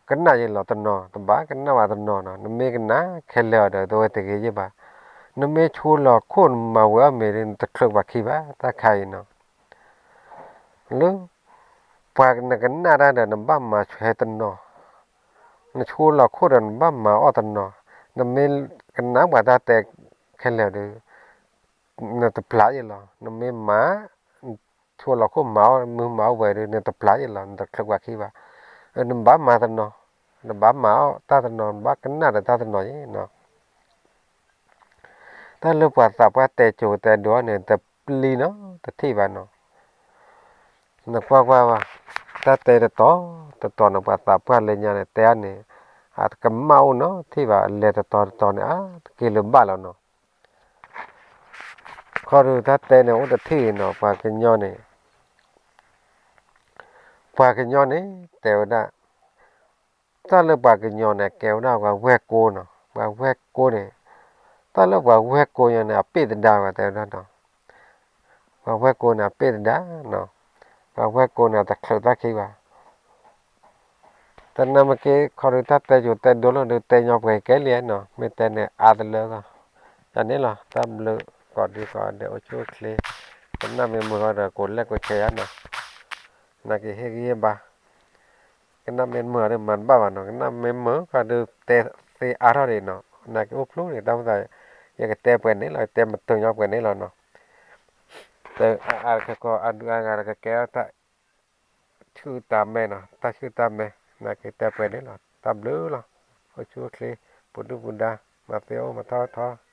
ကနၣ်ယ့လီၤတနီၤ, တဘၣ်ကနၣ်ဘၣ်တနီၤနီၤ, နမ့ၢ်ကနၣ်ခဲလၢာ်အီၤဒီး တဝဲတဂ့ၤယ့ၢ်ဘၣ်. နမ့ၢ်ဆိလီၤခိၣ်နမၤဝဲအီၣ်မ့ၤဒီး နတချုးပှၤခံဘၣ် တၢ်ခါအံၤနီၤ. လၢ ပှၤနကနၣ်တၢ်ဒီး နဘၣ်မၤဆဲးတနီၤ, နဆိလီၤခိၣ်ဒီး နဘၣ်မၤအီၣ်တနီၤ, နမ့ၢ်ကနၣ်ပှၤတၢ်တဲခဲလၢာ်ဒီး နတပျၢ်ယ့ၢ်လီၤ. နမ့ၢ်မၤ ဆိလီၤခိၣ်မၤအီၣ် မုၢ်မၤအီၣ်ဝဲဒီး နတပျၢ်ယ့ၢ်လီၤ, နတချုးပှၤခံဘၣ်. နဘၣ်မၤတနီၤ, နဘၣ်မၤအီၣ်တၢ်တနီၤ, နဘၣ်ကနၣ်ဒီးတၢ်တနီၤယ့ၢ်နီၤ. တၢ်လၢပှၤသးပှၢ်တဲစိၤတဲဒိန့ၣ် တပျံၤနီၤ, တထံၣ်ဘၣ်နီၤ. နကွၢ်ကွၢ်ဘၣ်, တၢ်တဲတတီၤတတီၤန့ၣ် ပှၤသးပှၢ်လၢညါန့ၣ် တဲအါန့ၣ် အတကမၣ်အိၣ်နီတထံၣ်ဘၣ်, လဲၤတတီၤတတီၤန့ၣ် အါတက့ၢ်လၢၤဘၣ်လီၤနီၤ. ခီဒုးတၢ်တဲန့ၣ်အိၣ်တထံၣ်နီၤ, ပှၤကညီန့ၣ် ပှၤကညီန့ၣ် တဲဝဲဒၣ်, တၢ်လၢပှၤကညီန့ၣ် ကဲဝဲဒၣ်ပှၤဝဲၢ်ကိန့ၣ်, ပှၤဝဲၢ်ကိန့ၣ်, တၢ်လၢပှၤဝဲၢ်ကိညါန့ၣ် အပ့ၢ်သဒါဝဲ တဲဝဲဒၣ်နီၤ. ပှၤဝဲၢ်ကိန့ၣ် အပ့ၢ်သဒါနီၤ, ပှၤဝဲၢ်ကိန့ၣ် အတချုးတၢ်ခံဘၣ်. တနမ့ၢ်က့ၤ ခီဒုးတၢ်တဲစိၤတဲဒိလီၤဒီး တဲညီပှဲၤကဲလံနီၤ, မ့ၢ်တဲန့ၣ်အါတလၢလီၤ. ယၤန့ၣ်လီၤ, တၢ်ဘျုးကိးဒံကိးဂၤဒဲး အိၣ်ဆူၣ်အိၣ်ချ့, ကနၣ်မ့ၢ်မုာ်ဃီဒီး ကိးလဲၢ်ကိးဆဲးယါနီၤ, နာ်က့ၤဟ့ၣ်ဂံၢ်ဟ့ၣ်ဘါ. ကနၣ်မ့ၢ်မုာ်ဒီးမၤတဘၣ်ဘၣ်နီၤ, ကနၣ်မ့ၢ်မုာ်ဃီဒီး တဲသ့အါထီၣ်ဒံးနီၤ, နာ်က့ၤအိၣ်ဖျိန့ၣ် တၢ်မၤသး ယကတဲပှဲၤန့ၣ်လီၤ, ယတဲမတုၤညီပှဲၤန့ၣ်လီၤနီၤ. တအါတခီကီးအဒုးအဂၤဒီးကကဲထီၣ်တၢ်ဆူၣ်တၢ်မဲာ်နီၤ, တၢ်ဆူၣ်တၢ်မဲာ်, နာ်က့ၤတဲပှဲၤန့ၣ်လီၤ, တၢ်ဘျုးလီၤ, အိၣ်ဆူၣ်အိၣ်ချ့, ပူၤဒုၣ်ပူၤဒါ, မၤသ့အိၣ်မၤထီၣ်ထီ